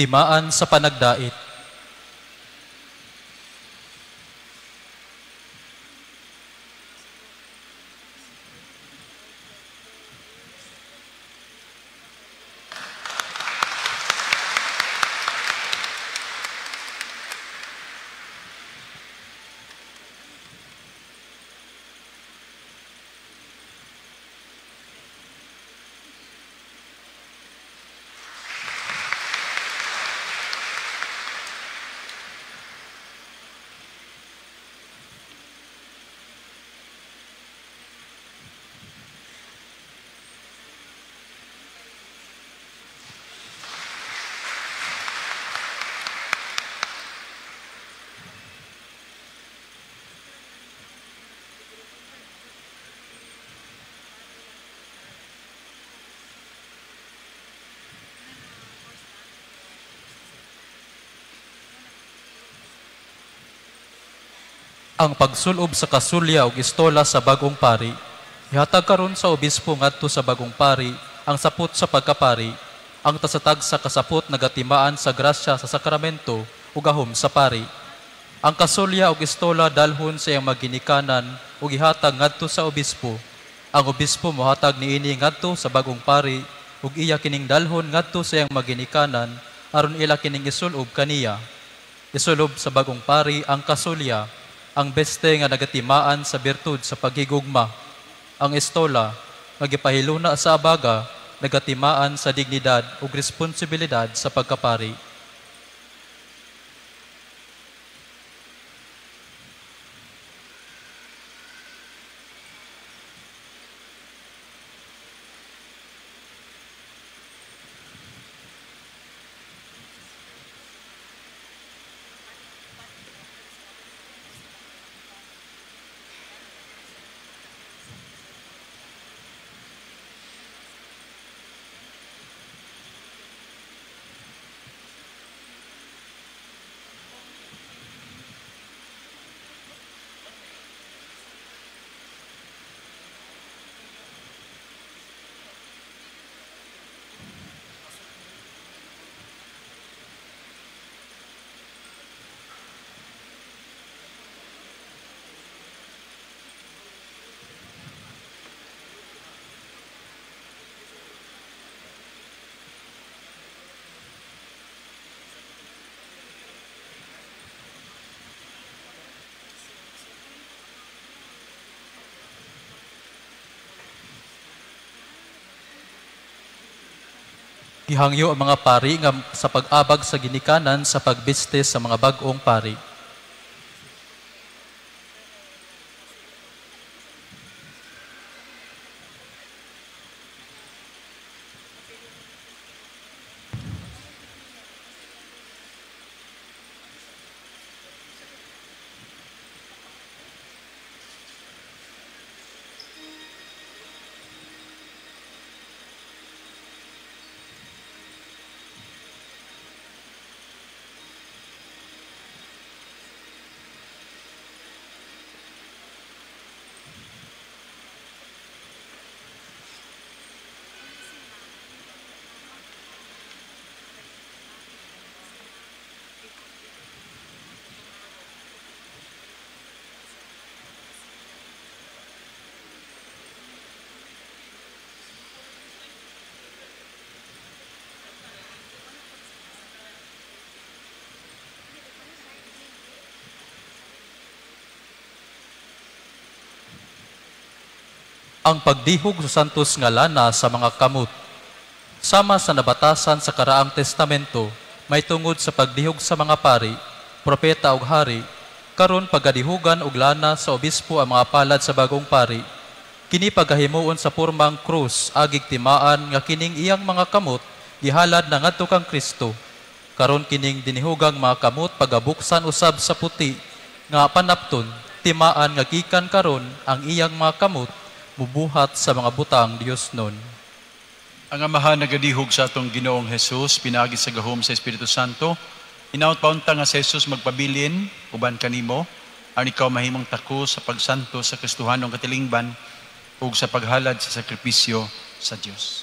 Timaan sa panagdait. Ang pagsulob sa kasulya og istola sa bagong pari. Ihatag karon sa obispo ngadto sa bagong pari ang sapot sa pagkapari, ang tasatag sa kasapot nagatimaan sa grasya sa sakramento ug gahom sa pari. Ang kasulya og istola dalhon sa iyang maginikanan ug ihatag ngadto sa obispo. Ang obispo mohatag niini ngadto sa bagong pari ug iya kining dalhon ngadto sa iyang maginikanan aron ila kining isulob kaniya. Isulob sa bagong pari ang kasulya, ang beste nga nagatimaan sa birtud sa paghigugma, ang estola nga gipahiluna sa abaga nagatimaan sa dignidad ug responsibilidad sa pagkapari. Gihangyo ang mga pari nga sa pag-abag sa ginikanan sa pagbiste sa mga bag-ong pari. Ang pagdihog sa santos nga lana sa mga kamot. Sama sa nabatasan sa Karaang Testamento, may tungod sa pagdihog sa mga pari, propeta ug hari, karon pagadihugan og lana sa obispo ang mga palad sa bagong pari. Kini pagahimuon sa pormang krus agig timaan nga kining iyang mga kamot gihalad na ngadto kang Kristo. Karon kining dinihugang mga kamot pagabuksan usab sa puti nga panapton, timaan nga gikan karon ang iyang mga kamot mubuhat sa mga butang Dios nun. Ang Amahan nagadihog sa atong Ginoong Hesus pinaagi sa gahom sa Espiritu Santo. Hinaut paunta nga si Jesus magpabilin uban kanimo aron ikaw mahimong tako sa pagsanto sa Kristohanong katilingban ug sa paghalad sa sakripisyo sa Dios.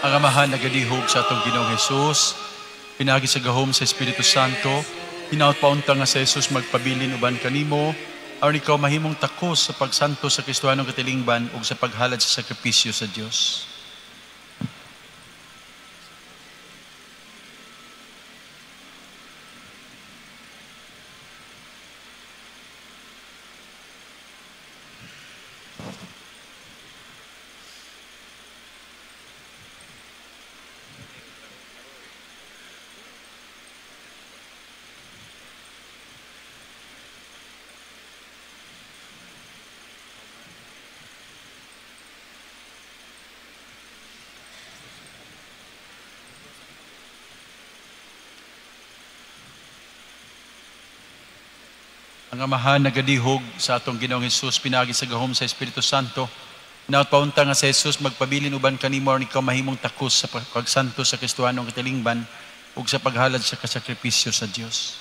Ang Amahan nagadihog sa atong Ginoong Hesus, pinaagi sa gahom sa Espiritu Santo, hinaut paunta nga sa Jesus magpabilin uban kanimo, aron ikaw mahimong takos sa pagsanto sa Kristohanong katilingban ug sa paghalad sa sakripisyo sa Dios. Ang Amahan nagadihog sa atong Ginoong Hesus pinaagi sa gahom sa Espiritu Santo. Hinaut paunta nga sa Jesus magpabilin uban kanimo aron ikaw mahimong takos sa pagsanto sa Kristohanong katilingban ug sa paghalad sa kasakripisyo sa Dios.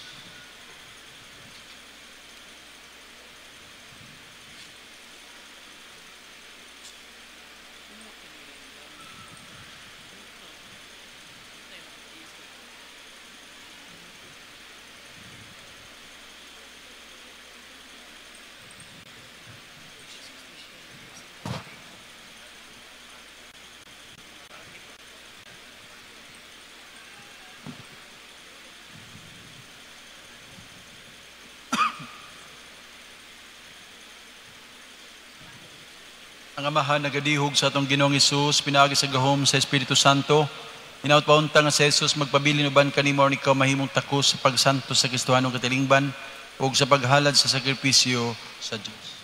Ang Amahan nagadihog sa atong Ginoong Hesus pinaagi sa gahom sa Espiritu Santo. Hinaut paunta nga sa Jesus magpabilin uban kanimo aron ikaw mahimong takos sa pagsanto sa Kristohanong katilingban ug sa paghalad sa sakripisyo sa Dios.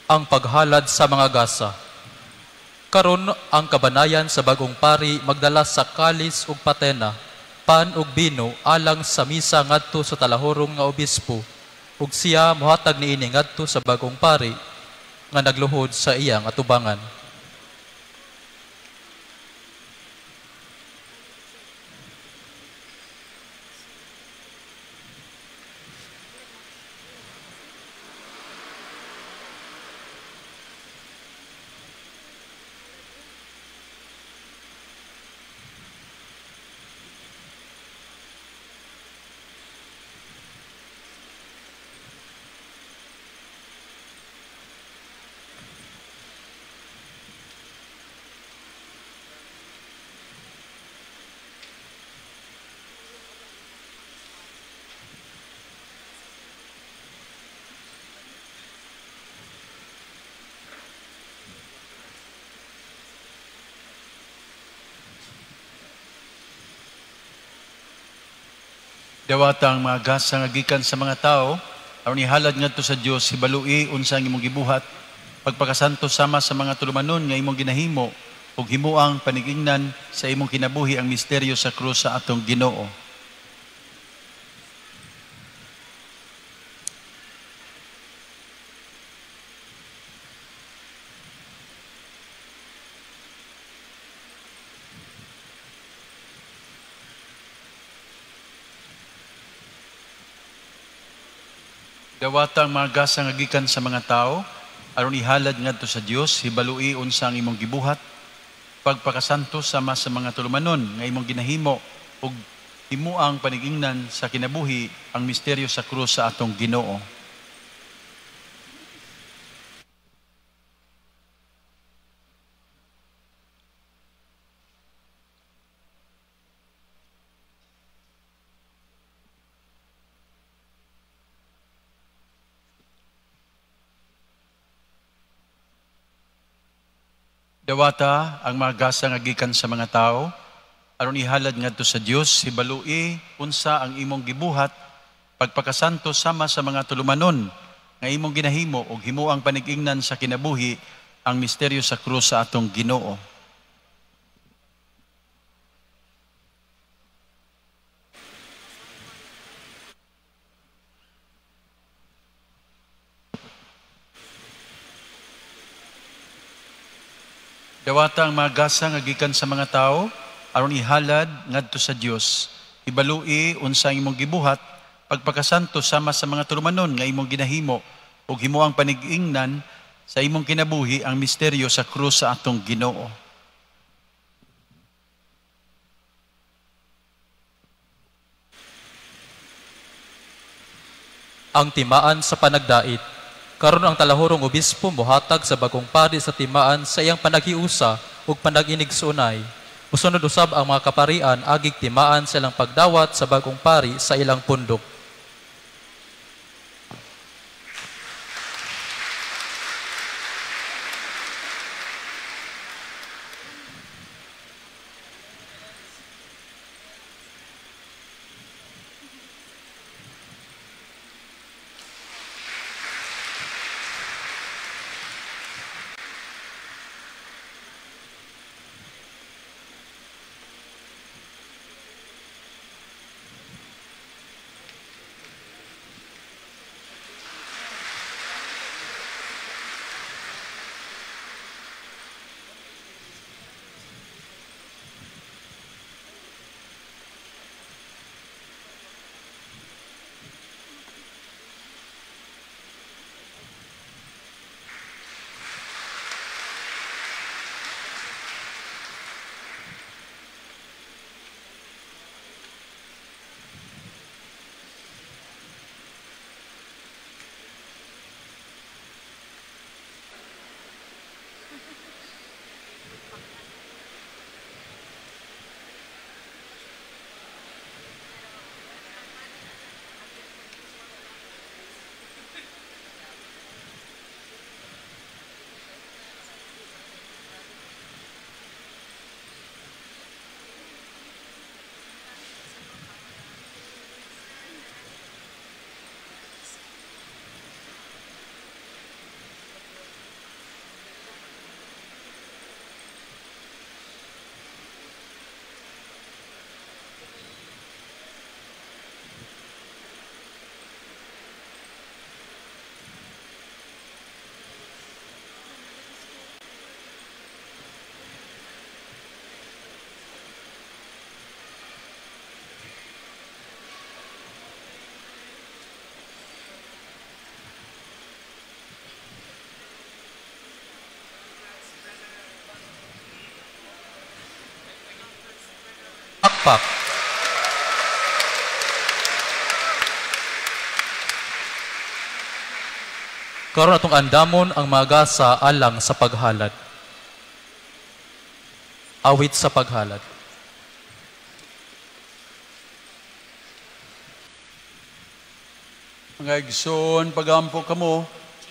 Ang paghalad sa mga gasa. Karon ang kabanayan sa bagong pari magdala sa kalis ug patena, pan ug bino alang sa misa ngadto sa talahorong nga obispo, ug siya mohatag niini ngadto sa bagong pari nga nagluhod sa iyang atubangan. Dawata ang mga gasa nga gikan sa mga tao, aron ihalad ngadto sa Dios, hibalui unsa ang imong gibuhat, pagpakasanto sama sa mga tulumanon nga imong ginahimo, ug himuang panigingnan sa imong kinabuhi ang misteryo sa krus sa atong Ginoo. Dawata ang mga gasa nga gikan sa mga tao, aron ihalad ngadto sa Dios, hibalui unsa ang imong gibuhat, pagpakasanto sama sa mga tulumanon nga imong ginahimo, ug himuang panigingnan sa kinabuhi ang misteryo sa krus sa atong Ginoo. Dawata ang mga gasa nga gikan sa mga tao, aron ihalad ngadto sa Dios, hibalui unsa ang imong gibuhat, pagpakasanto sama sa mga tulumanon nga imong ginahimo, ug himuang panigingnan sa kinabuhi ang misteryo sa krus sa atong Ginoo. Dawata ang mga gasa nga gikan sa mga tao, aron ihalad ngadto sa Dios, hibalui unsa ang imong gibuhat, pagpakasanto sama sa mga tulumanon nga imong ginahimo, ug himuang panigingnan sa imong kinabuhi ang misteryo sa krus sa atong Ginoo. Ang timaan sa panagdait. Karon ang talahurong obispo mohatag sa bagong pari sa timaan sa iyang panaghiusa ug panag-inigsuonay. Mosunod usab ang mga kaparian agig timaan sa ilang pagdawat sa bagong pari sa ilang pundok. Pakpak. Karon atong andamon ang mga gasa alang sa paghalad. Awit sa paghalad. Mga igsoon, pagampo kamo,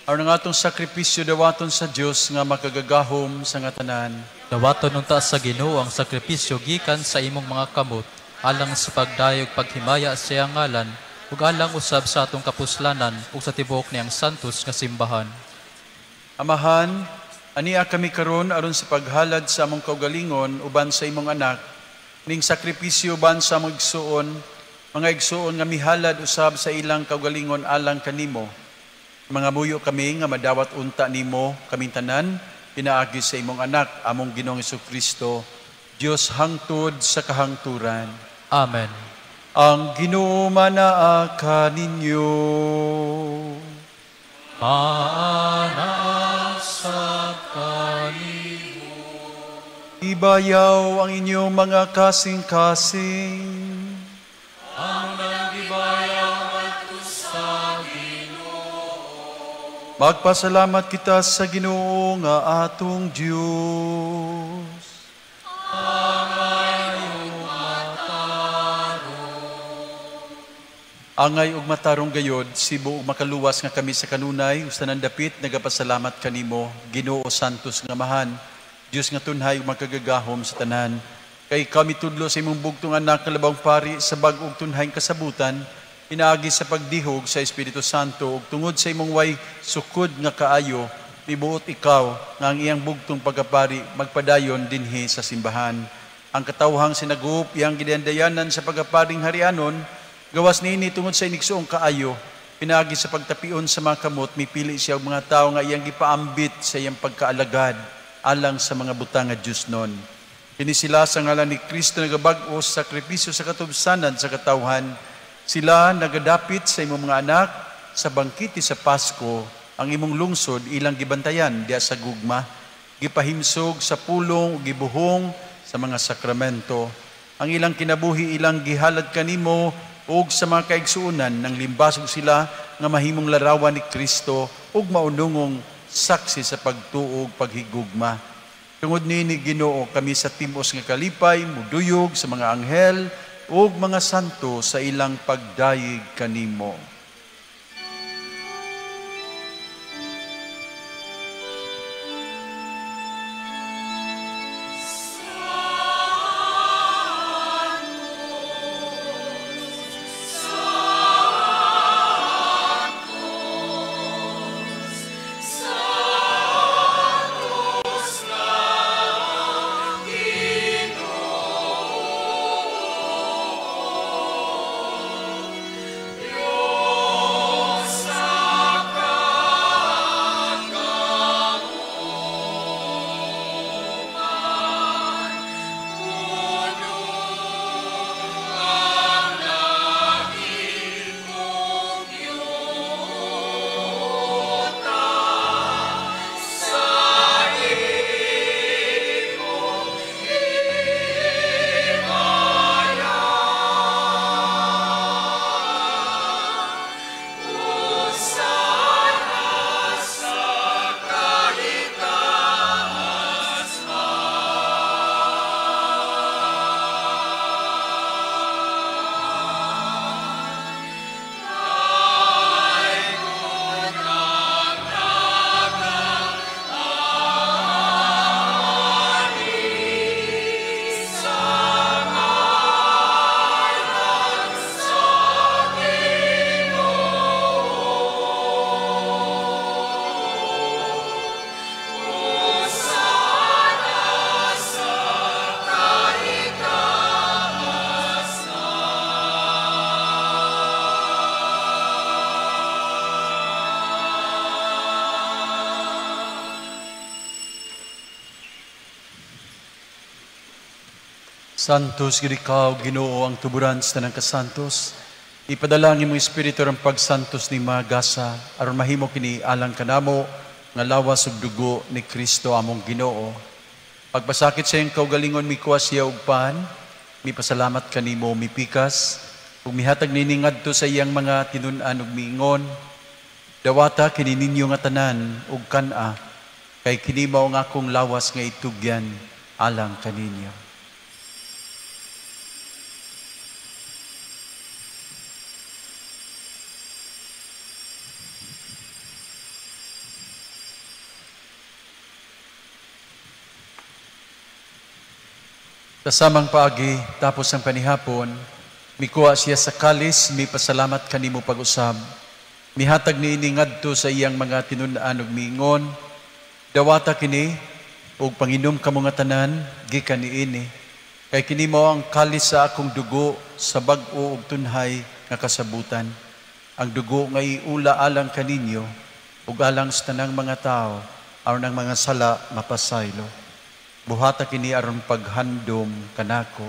aron ang atong sakripisyo dawaton sa Dios nga makagagahom sa nga tanan. Dawaton unta sa Ginoo ang sakripisyo gikan sa imong mga kamot, alang sa pagdayog paghimaya sa iyang ngalan ug alang usab sa atong kapuslanan ug sa tibuok niyang santos nga simbahan. Amahan, ania kami karon aron sa paghalad sa among kaugalingon uban sa imong anak, ning sakripisyo uban sa among igsuon, mga igsuon nga mihalad usab sa ilang kaugalingon alang kanimo. Mga muyo kami nga madawat unta nimo kaming tanan, pinaagi sa imong anak, among Ginoong Hesukristo, Dios hangtod sa kahangturan. Amen. Ang Ginoo manaa kaninyo. Maanaa sa kanimo. Ibayaw ang inyong mga kasing-kasing. Ang nagibayaw ngadto sa Ginoo. Magpasalamat kita sa Ginoo nga atong Dios. Angay ug matarong. Angay ug matarong gayod, sibo ug makaluwas nga kami sa kanunay, usa nang dapit nagapasalamat kanimo, Ginoo Santos nga Amahan, Dios nga tunhay ug makagagahom sa tanan. Kay kami tudlo sa imong bugtong anak nga labawng pari sa bag-ong tunhay kasabutan, pinaagi sa pagdihog sa Espiritu Santo ug tungod sa imong way sukod nga kaayo, mibuot ikaw nga ang iyang bugtong pagkapari magpadayon dinhi sa simbahan. Ang katawhang sinagup iyang gidandayanan sa pagkaparing harianon, gawas niini tungod sa inigsuong kaayo, pinaagi sa pagtapion sa mga kamot, mipili siya og mga tawo nga iyang gipaambit sa iyang pagkaalagad alang sa mga butang nga Dios nun. Kini sila sa ngalan ni Kristo nagabag-o sa sakripisyo sa katubsanan sa katawhan. Sila nagadapit sa imong mga anak sa bangkiti sa Pasko, ang imong lungsod ilang gibantayan diya sa gugma, gipahimsog sa pulong ug gibuhong sa mga sakramento. Ang ilang kinabuhi ilang gihalad kanimo ug sa mga kaigsuonan nang limbasog sila nga mahimong larawan ni Kristo ug maunungong saksi sa pagtuo ug paghigugma. Tungod niini Ginoo kami sa timos nga kalipay muduyog sa mga anghel ug mga santo sa ilang pagdayeg kanimo. Santos gid ikaw, Ginoo, ang tuburan sa tanang kasantos. Ipadala ang imong espiritu ang pagsantos ni magasa aron mahimo kini alang kanamo nga lawas ug dugo ni Kristo among Ginoo. Pagpasakit sa iyang kaugalingon mikuha siya og pan, mipasalamat kanimo mipikas ug mihatag nini ngadto sa iyang mga tinun-an ug miingon, dawata kini ninyo nga tanan ug kan-a, kay kini mao ang akong lawas nga itugyan alang kaninyo. Sa samang paagi, tapos ang panihapon, mikuha siya sa kalis, mipasalamat kanimo pag-usab. Mihatag niini ngadto sa iyang mga tinun-an ug miingon, dawata kini ug panginom kamo nga tanan gikan niini. Kay kini mao ang kalis sa akong dugo sa bag-o ug tunhay nga kasabutan. Ang dugo nga iula alang kaninyo ug alang sa tanang mga tawo aron ang mga sala mapasaylo. Buhata kini aron paghandom kanako.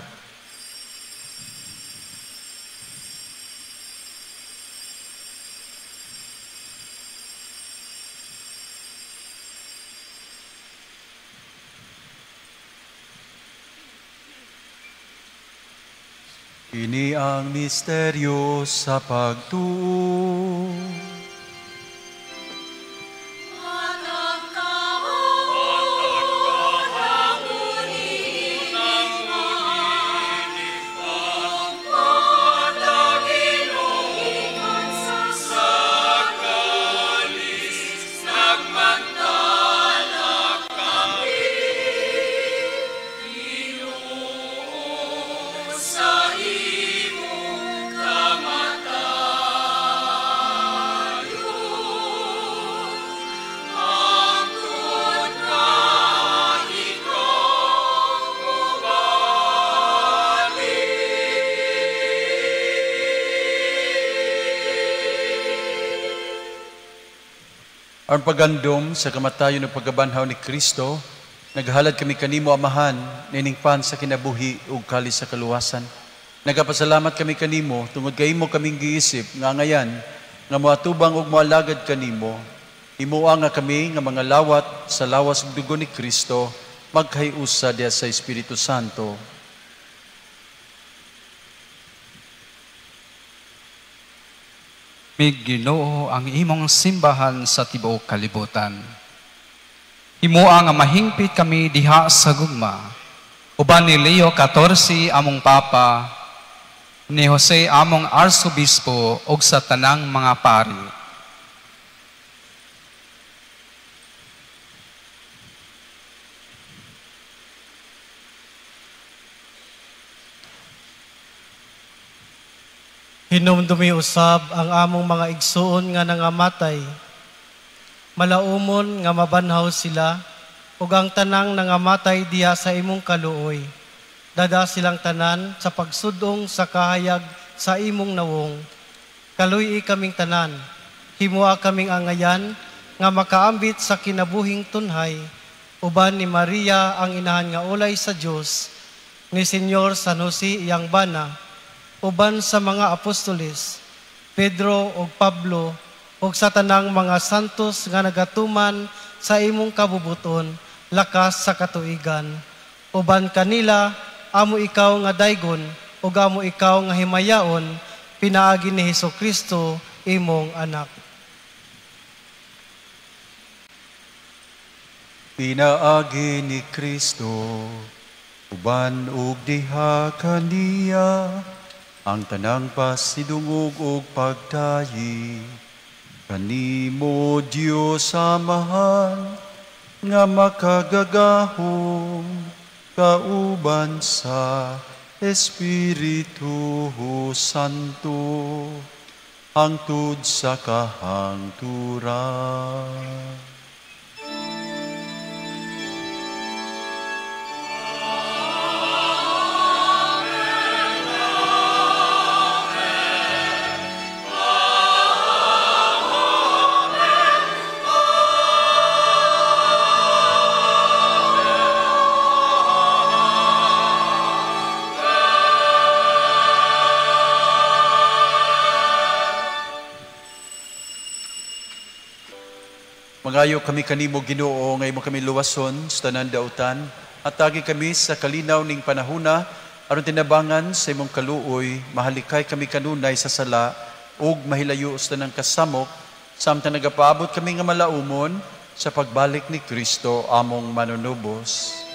Ini ang misteryo sa pagtuo. Ang pagandom sa kamatayon ug pagkabanhaw ni Kristo, naghalad kami kanimo Amahan, nining pan sa kinabuhi ug kalis sa kaluwasan. Nagapasalamat kami kanimo tungod kay imo kaming giisip nga ngayan nga moatubang ug moalagad kanimo. Himoa nga kami nga mga lawat sa lawas ug dugo ni Kristo magkahiusa diha sa Espiritu Santo. Mig Ginoo ang imong simbahan sa tibuok kalibutan. Himoa nga mahingpit kami diha sa gugma. Uban ni Leo XIV among Papa, ni Jose among Arsobispo ug sa tanang mga pari. Hinumdumi usab ang among mga igsuon nga nangamatay. Malaumon nga mabanhaw sila, ug ang tanang nangamatay diha sa imong kaluoy. Dada silang tanan sa pagsudong sa kahayag sa imong nawong. Kaluy-i kaming tanan, himoa kaming angayan nga makaambit sa kinabuhing tunhay, uban ni Maria ang inahan nga ulay sa Dios, ni Senyor San Jose iyang bana, uban sa mga apostoles, Pedro ug Pablo, ug sa tanang mga santos nga nagatuman sa imong kabubuton, lakas sa katuigan. Uban kanila, amo ikaw nga daygon, ug amo ikaw nga himayaon, pinaagi ni Hesus Kristo, imong anak. Pinaagi ni Kristo, uban ug diha kaniya, ang tanang pasidungog og pagtayi kanimo Dios Amahan nga makagagahom kauban sa Espiritu Santo hangtod sa kahangturan. Mangayo kami kanimo Ginoo nga imo kami luwason sa tanan dautan at tagi kami sa kalinaw ning panahuna aron tinabangan sa imong kaluoy mahalikay kami kanunay sa sala ug mahilayo sa tanang kasamok samtang nagapaabot kami nga malaumon sa pagbalik ni Kristo among manunubos.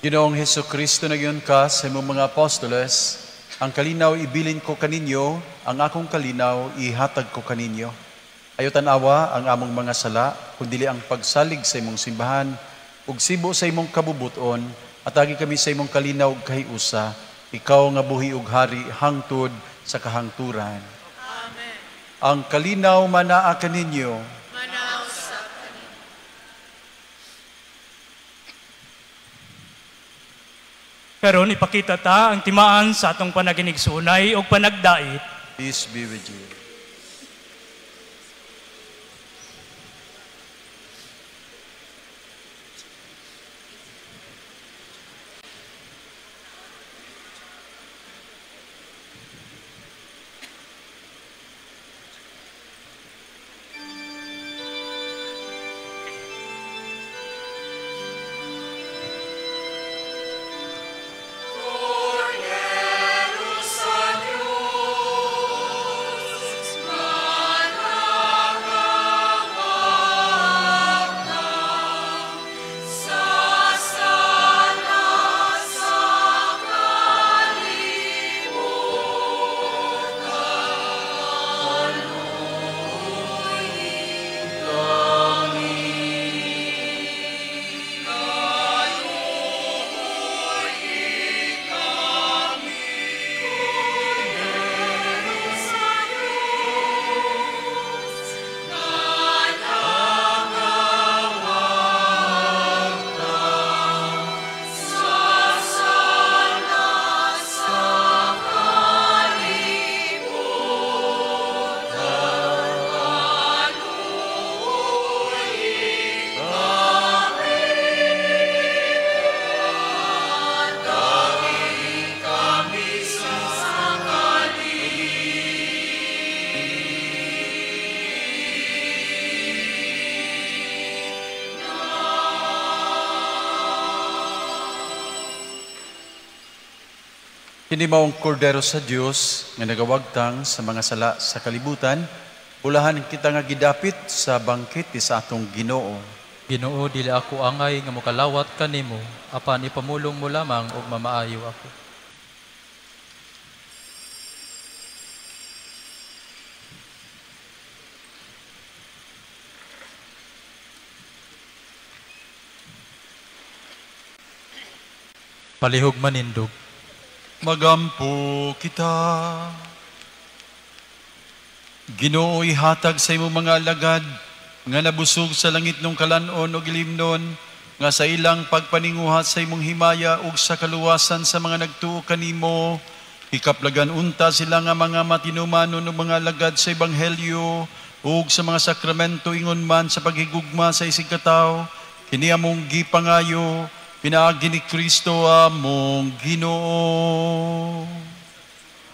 Ginoong Hesukristo, nagyon ka sa imong mga apostoles, ang kalinaw ibilin ko kaninyo, ang akong kalinaw ihatag ko kaninyo. Ayo tan-awa ang among mga sala, kundili ang pagsalig sa imong simbahan, ug sibo sa imong kabubuton, atagi kami sa imong kalinaw ug kahiusa, ikaw nga buhi ug hari hangtod sa kahangturan. Amen. Ang kalinaw manaa kaninyo. Karon ipakita ta ang timaan sa atong panaginigsunay ug panagdait. Peace be with you. Kini mao ang kordero sa Dios nga nagawagtang sa mga sala sa kalibutan, bulahan kita nga gidapit sa bangkete sa atong Ginoo. Ginoo, dili ako angay nga mokalawat kanimo, apan ipamulong mo lamang ug mamaayo ako. Palihog manindog. Magampo kita. Ginoo, ihatag sa imong mga alagad nga nabusog sa langit nung kalan-on ug ilimnon, nga sa ilang pagpaninguhat sa imong himaya ug sa kaluwasan sa mga nagtuo kanimo, ikaplagan unta sila nga mga matinumanon ug mga alagad sa ebanghelyo ug sa mga sakramento ingon man sa paghigugma sa isig katawo. Kini among gipangayo pinaagi ni Kristo among Ginoo.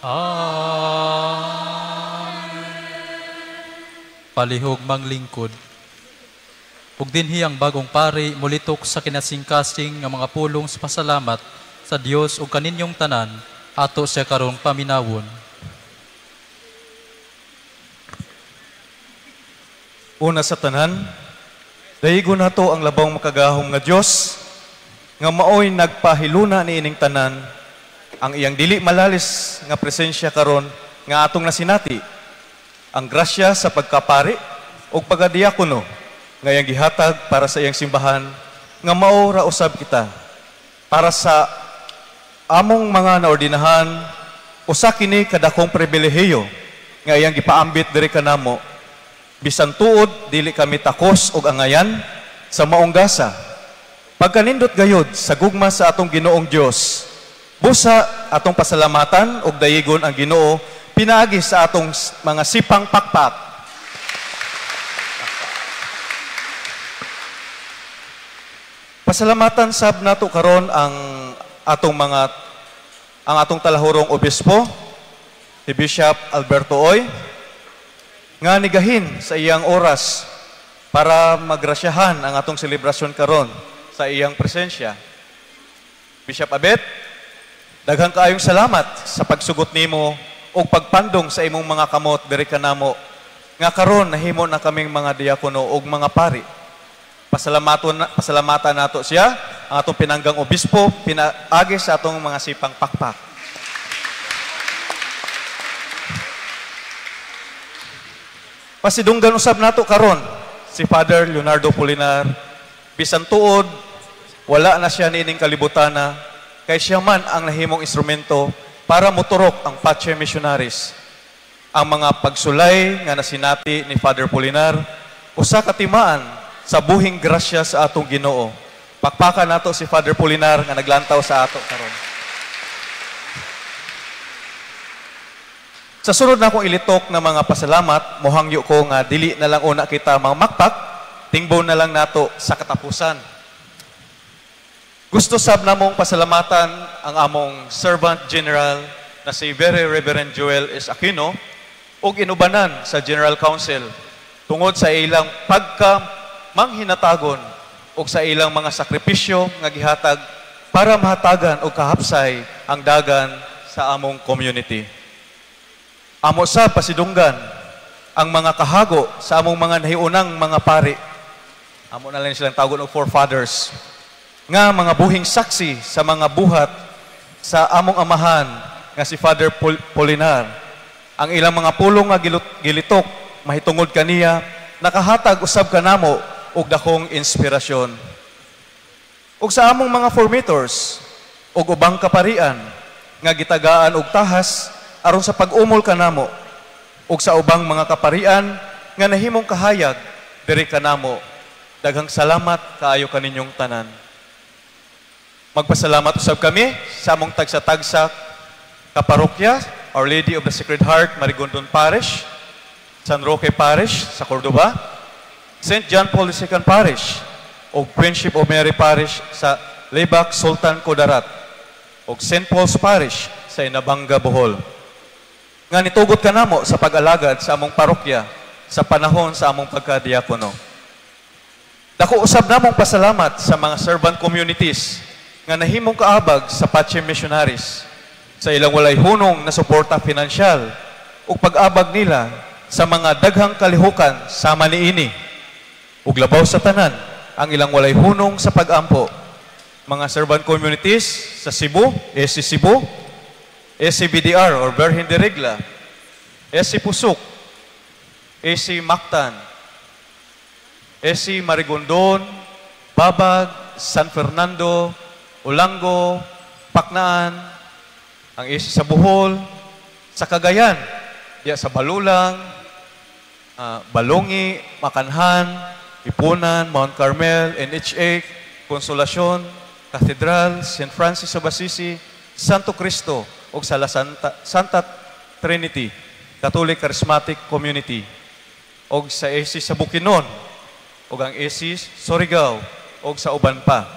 Amen. Palihog manglingkod. Ug dinhi ang bagong pari mulitok sa kinasingkasing nga mga pulong sa pasalamat sa Dios ug kaninyong tanan, ato siya karong paminawon. Una sa tanan, dayigon nato ang labong makagahom nga Dios nga maoy nagpahiluna niining tanan, ang iyang dili malalis nga presensya karon nga atong nasinati, ang grasya sa pagkapari o pagadiakono nga iyang gihatag para sa iyang simbahan nga mao ra usab kita para sa among mga naordinahan. Usa kini kadakong pribilehiyo nga iyang gipaambit diri kanamo, bisan tuod dili kami takos og angayan sa maong gasa. Pagkanindot gayod sa gugma sa atong Ginoong Dios, busa atong pasalamatan og dayigon ang Ginoo pinaagi sa atong mga sipang pakpak. Pasalamatan sab nato karon ang atong mga ang atong talahurong obispo, si Bishop Alberto Oy, nga nigahin sa iyang oras para magrasyahan ang atong selebrasyon karon sa iyang presensya. Bishop Abet, daghang kaayong salamat sa pagsugot nimo og pagpandong sa imong mga kamot diri kanamo nga karon nahimo na kaming mga diakono og mga pari. Pasalamatan nato siya ang atong pinanggang obispo pinaagi sa atong mga sipang pakpak. Pasidunggan usab nato karon si Father Leonardo Polinar, bisan tuod wala na siya niining kalibutana, kay siya man ang nahimong instrumento para moturok ang Pace Missionaries. Ang mga pagsulay nga nasinati ni Father Polinar, usa ka timaan sa buhing grasya sa atong Ginoo. Pakpakan nato si Father Polinar nga naglantaw sa ato karon. Sa sunod na akong ilitok na mga pasalamat, mohangyo ko nga dili na lang una kita mga makpak, tingbo na lang nato sa katapusan. Gusto sab namong pasalamatan ang among Servant General na si Very Reverend Joel S. Aquino ug inubanan sa General Council tungod sa ilang pagka manghinatagon ug sa ilang mga sakripisyo nga gihatag para mahatagan og kahapsay ang dagan sa among community. Amo sa pasidunggan ang mga kahago sa among mga nahiunang mga pari. Amo na lang silang tawgon og forefathers nga mga buhing saksi sa mga buhat sa among amahan nga si Father Polinar. Ang ilang mga pulong nga gilitok mahitungod kaniya nakahatag usab kanamo og dakong inspirasyon. Ug sa among mga formators ug ubang kaparian nga gitagaan og tahas aron sa pag-umol kanamo, ug sa ubang mga kaparian nga nahimong kahayag diri kanamo, daghang salamat kaayo kaninyong tanan. Magpasalamat usab kami sa among tagsa-tagsa kaparokya, Our Lady of the Sacred Heart, Marigondon Parish, San Roque Parish sa Cordoba, St. John Paul II Parish, ug Friendship of Mary Parish sa Lebak, Sultan Kudarat, ug St. Paul's Parish sa Inabanga, Bohol. Nga nitugot kanamo sa pag-alagad sa among parokya sa panahon sa among pagkadiakono. Dako usab namong pasalamat sa mga servant communities nga nahimong kaabag sa Pace Missionaries sa ilang walay hunong na suporta pinansyal ug pag-abag nila sa mga daghang kalihukan sama niini. Ug labaw sa tanan ang ilang walay hunong sa pag-ampo. Mga servant communities sa Cebu, SC Cebu, SCBDR or Virgen de Regla, SC Pusuk, SC Mactan, SC Marigondon, Babag, San Fernando, Olango, Paknaan, ang SC sa Bohol, sa Cagayan, diya sa Balulang, Balongi, Makanhan, Ipunan, Mount Carmel, NHA, Consolacion, Cathedral, St. Francis of Assisi, Santo Cristo, ug sa La Santa Trinity, Catholic Charismatic Community, og sa AC sa Bukidnon, og ang AC Surigao, og sa uban pa.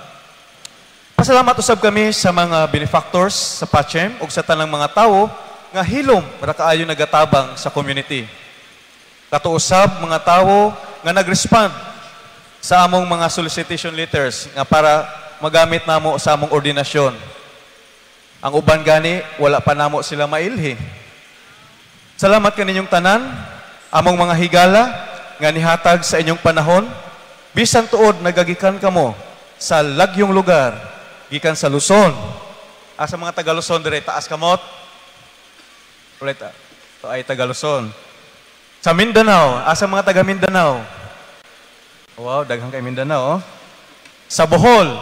Pasalamat usab kami sa mga benefactors sa Pacem ug sa tanang mga tawo nga hilom ra kaayo nagatabang sa community. Katuusab mga tawo nga nagrespond sa among mga solicitation letters nga para magamit namo sa among ordinasyon. Ang uban gani, wala pa namo sila mailhi. Salamat kaninyong tanan, among mga higala nga nihatag sa inyong panahon, bisan tuod nagagikan kamo sa lagyong lugar, gikan sa Luzon. Asa mga taga Luzon dire, taas kamot. Ulit, ito ay taga Luzon. Sa Mindanao, asa mga taga Mindanao. Wow, daghang kay Mindanao. Oh. Sa Bohol,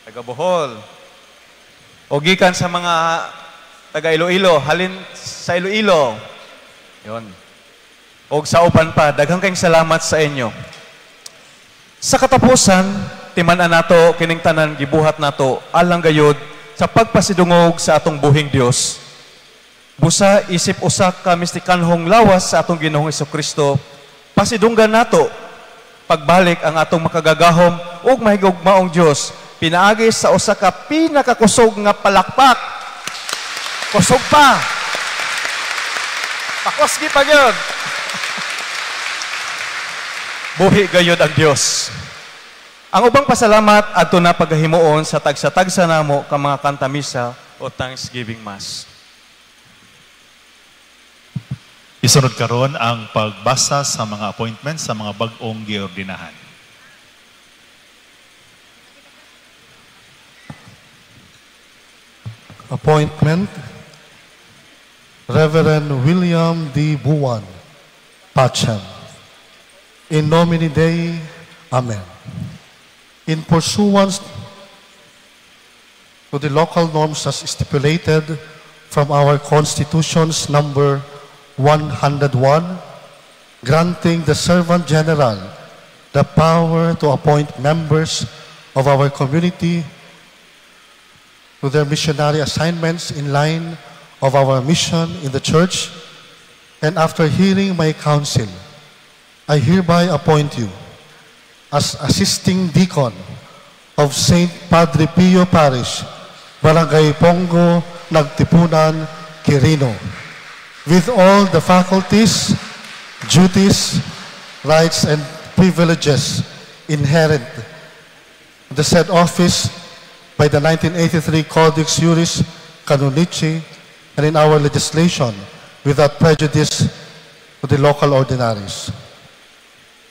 taga Bohol. O gikan sa mga taga Iloilo, halin sa Iloilo. Yon. Og sa uban pa, daghang kayong salamat sa inyo. Sa katapusan, timan-an nato kining tanan gibuhat nato alang gayod sa pagpasidungog sa atong buhing Dios. Busa isip usa ka mistikanhong lawas sa atong Ginoong Hesukristo, pasidunggan nato pagbalik ang atong makagagahom ug mahigugmaong Dios pinaagi sa usa ka pinakakusog nga palakpak. Kusog pa. Pakusgi pa gyud. Buhi gayud ang Dios. Ang ubang pasalamat adto na paghimuon sa tagsa-tagsa namo ka mga kantamisa o Thanksgiving Mass. Isunod karon ang pagbasa sa mga appointments sa mga bag-ong giordinahan. appointment, Reverend William D. Buwan, Pacem. In nomine Dei, Amen. In pursuance to the local norms as stipulated from our Constitution's number 101, granting the Servant General the power to appoint members of our community to their missionary assignments in line of our mission in the church, and after hearing my counsel, I hereby appoint you as assisting deacon of St. Padre Pio Parish, Barangay Pongo, Nagtipunan, Quirino, with all the faculties, duties, rights, and privileges inherent in the said office by the 1983 Codex Juris Canonici and in our legislation without prejudice to the local ordinaries.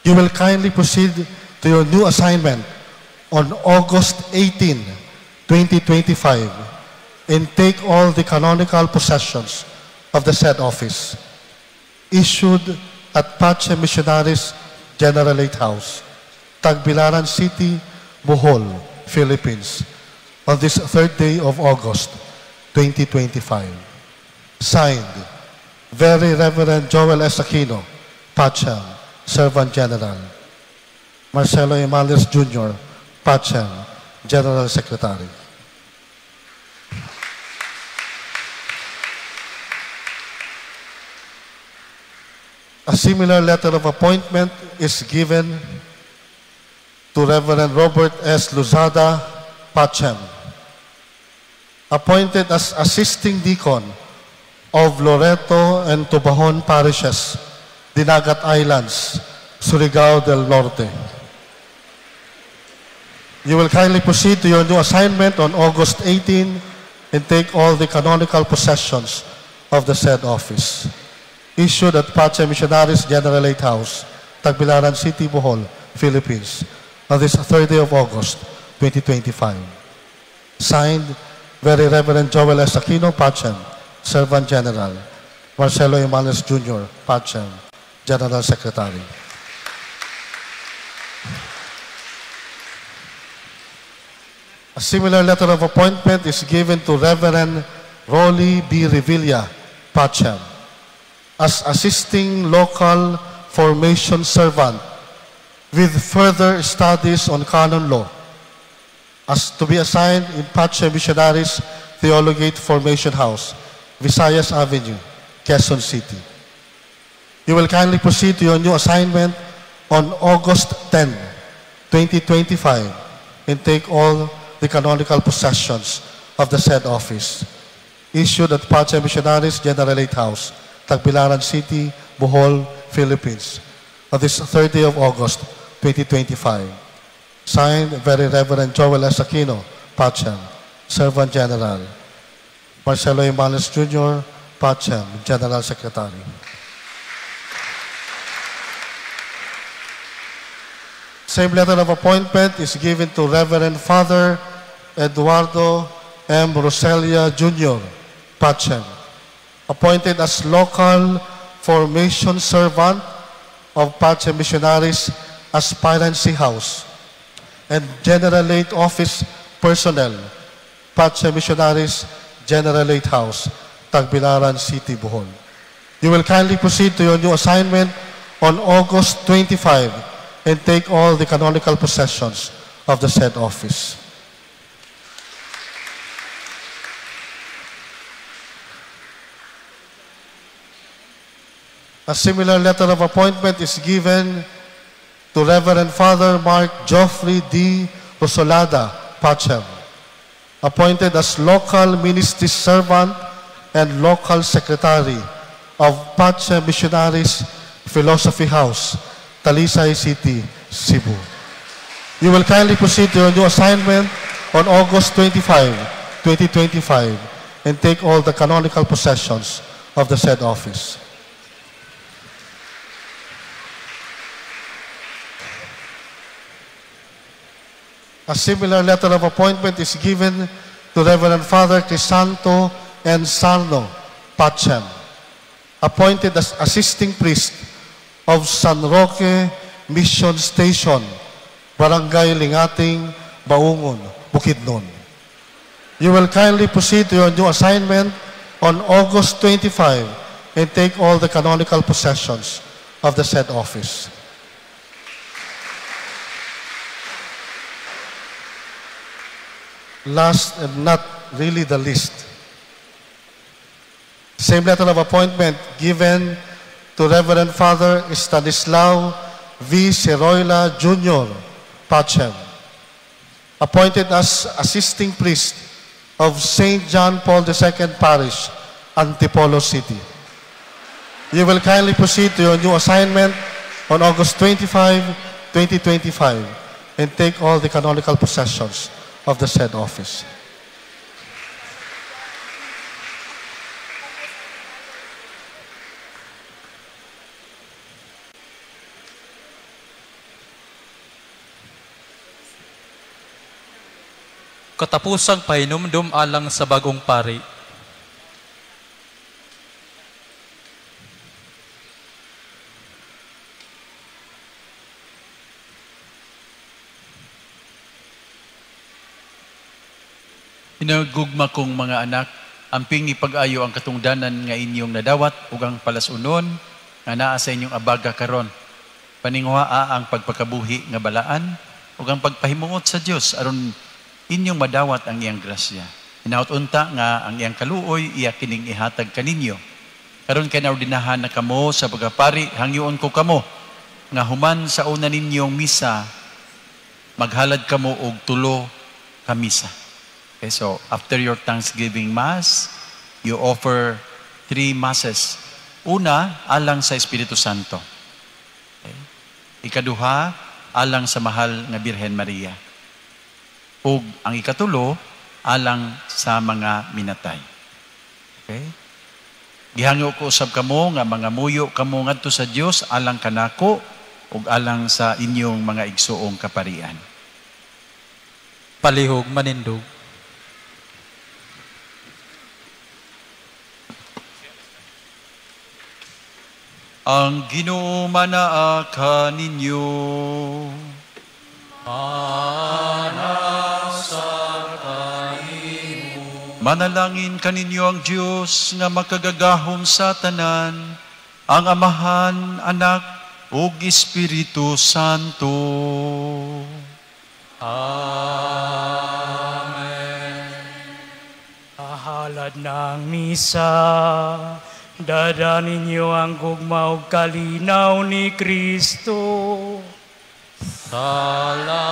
You will kindly proceed to your new assignment on August 18, 2025, and take all the canonical possessions of the said office, issued at Pace Missionaries Generalate House, Tagbilaran City, Bohol, Philippines, on this third day of August, 2025. Signed, Very Reverend Joel S. Aquino, Pacem, Servant General. Marcelo Emales Jr., Pacem, General Secretary. A similar letter of appointment is given to Reverend Robert S. Luzada, Pacem, appointed as assisting deacon of Loreto and Tubajon Parishes, Dinagat Islands, Surigao del Norte. You will kindly proceed to your new assignment on August 18 and take all the canonical possessions of the said office. Issued at Pace Missionaries Generalate House, Tagbilaran City, Bohol, Philippines, on this third day of August, 2025. Signed, Very Reverend Joel S. Aquino, Pacem, Servant General. Marcelo Emales Jr., Pacem, General Secretary. A similar letter of appointment is given to Reverend Rolly B. Revilla, Pacem, as assisting local formation servant with further studies on canon law, as to be assigned in Pace Missionaries Theologate Formation House, Visayas Avenue, Quezon City. You will kindly proceed to your new assignment on August 10, 2025, and take all the canonical possessions of the said office. Issued at Pace Missionaries Generalate House, Tagbilaran City, Bohol, Philippines, on this third day of August, 2025. Signed, Very Reverend Joel S. Aquino, Pacem, Servant General. Marcelo Emales Jr., Pacem, General Secretary. Same letter of appointment is given to Reverend Father Eduardo M. Roselia Jr., Pacem, appointed as local formation servant of Pace Missionaries Aspirancy House and Generalate Office personnel, Pace Missionaries Generalate House, Tagbilaran City, Bohol. You will kindly proceed to your new assignment on August 25 and take all the canonical possessions of the said office. A similar letter of appointment is given to Reverend Father Mark Geoffrey D. Rosolada, Pacem, appointed as local ministry servant and local secretary of Pace Missionaries Philosophy House, Talisay City, Cebu. You will kindly proceed to your new assignment on August 25, 2025, and take all the canonical possessions of the said office. A similar letter of appointment is given to Reverend Father Crisanto N. Sarno, Pacem, appointed as assisting priest of San Roque Mission Station, Barangay Lingating, Baungon, Bukidnon. You will kindly proceed to your new assignment on August 25 and take all the canonical possessions of the said office. Last and not really the least, same letter of appointment given to Reverend Father Stanislao V. Seroila Jr., Pacem, appointed as assisting priest of St. John Paul II Parish, Antipolo City. You will kindly proceed to your new assignment on August 25, 2025, and take all the canonical possessions of the said office. Katapusang pahinumdum alang sa bagong pari. Hinagugma kong mga anak, amping ipag-ayo ang katungdanan nga inyong nadawat ug ang palasunon nga naa sa inyong abaga karon. Paninguhaa ang pagpakabuhi nga balaan ug ang pagpahimuot sa Dios aron inyong madawat ang iyang grasya. Hinaut unta nga ang iyang kaluoy iya kining ihatag kaninyo. Karon kay naordinahan na kamo sa pagapari, hangyoon ko kamo nga human sa una ninyong misa maghalad kamo og tulo ka misa. Okay, so after your Thanksgiving Mass, you offer 3 masses. Una, alang sa Espiritu Santo. Okay. Ikaduha, alang sa mahal nga Birhen Maria. Ug ang ikatulo, alang sa mga minatay. Okay? Gihangyo ko usab kamo nga mga muyo kamo ngadto sa Dios alang kanako ug alang sa inyong mga igsuong kaparian. Palihog manindog. Ang Ginoo manaa kaninyo. Manalangin kaninyo ang Dios nga makagagahom sa tanan, ang Amahan, Anak, ug Espiritu Santo. Amen. Ahalad ng misa, dada ninyo ang gugma ug kalinaw ni Kristo. Salamat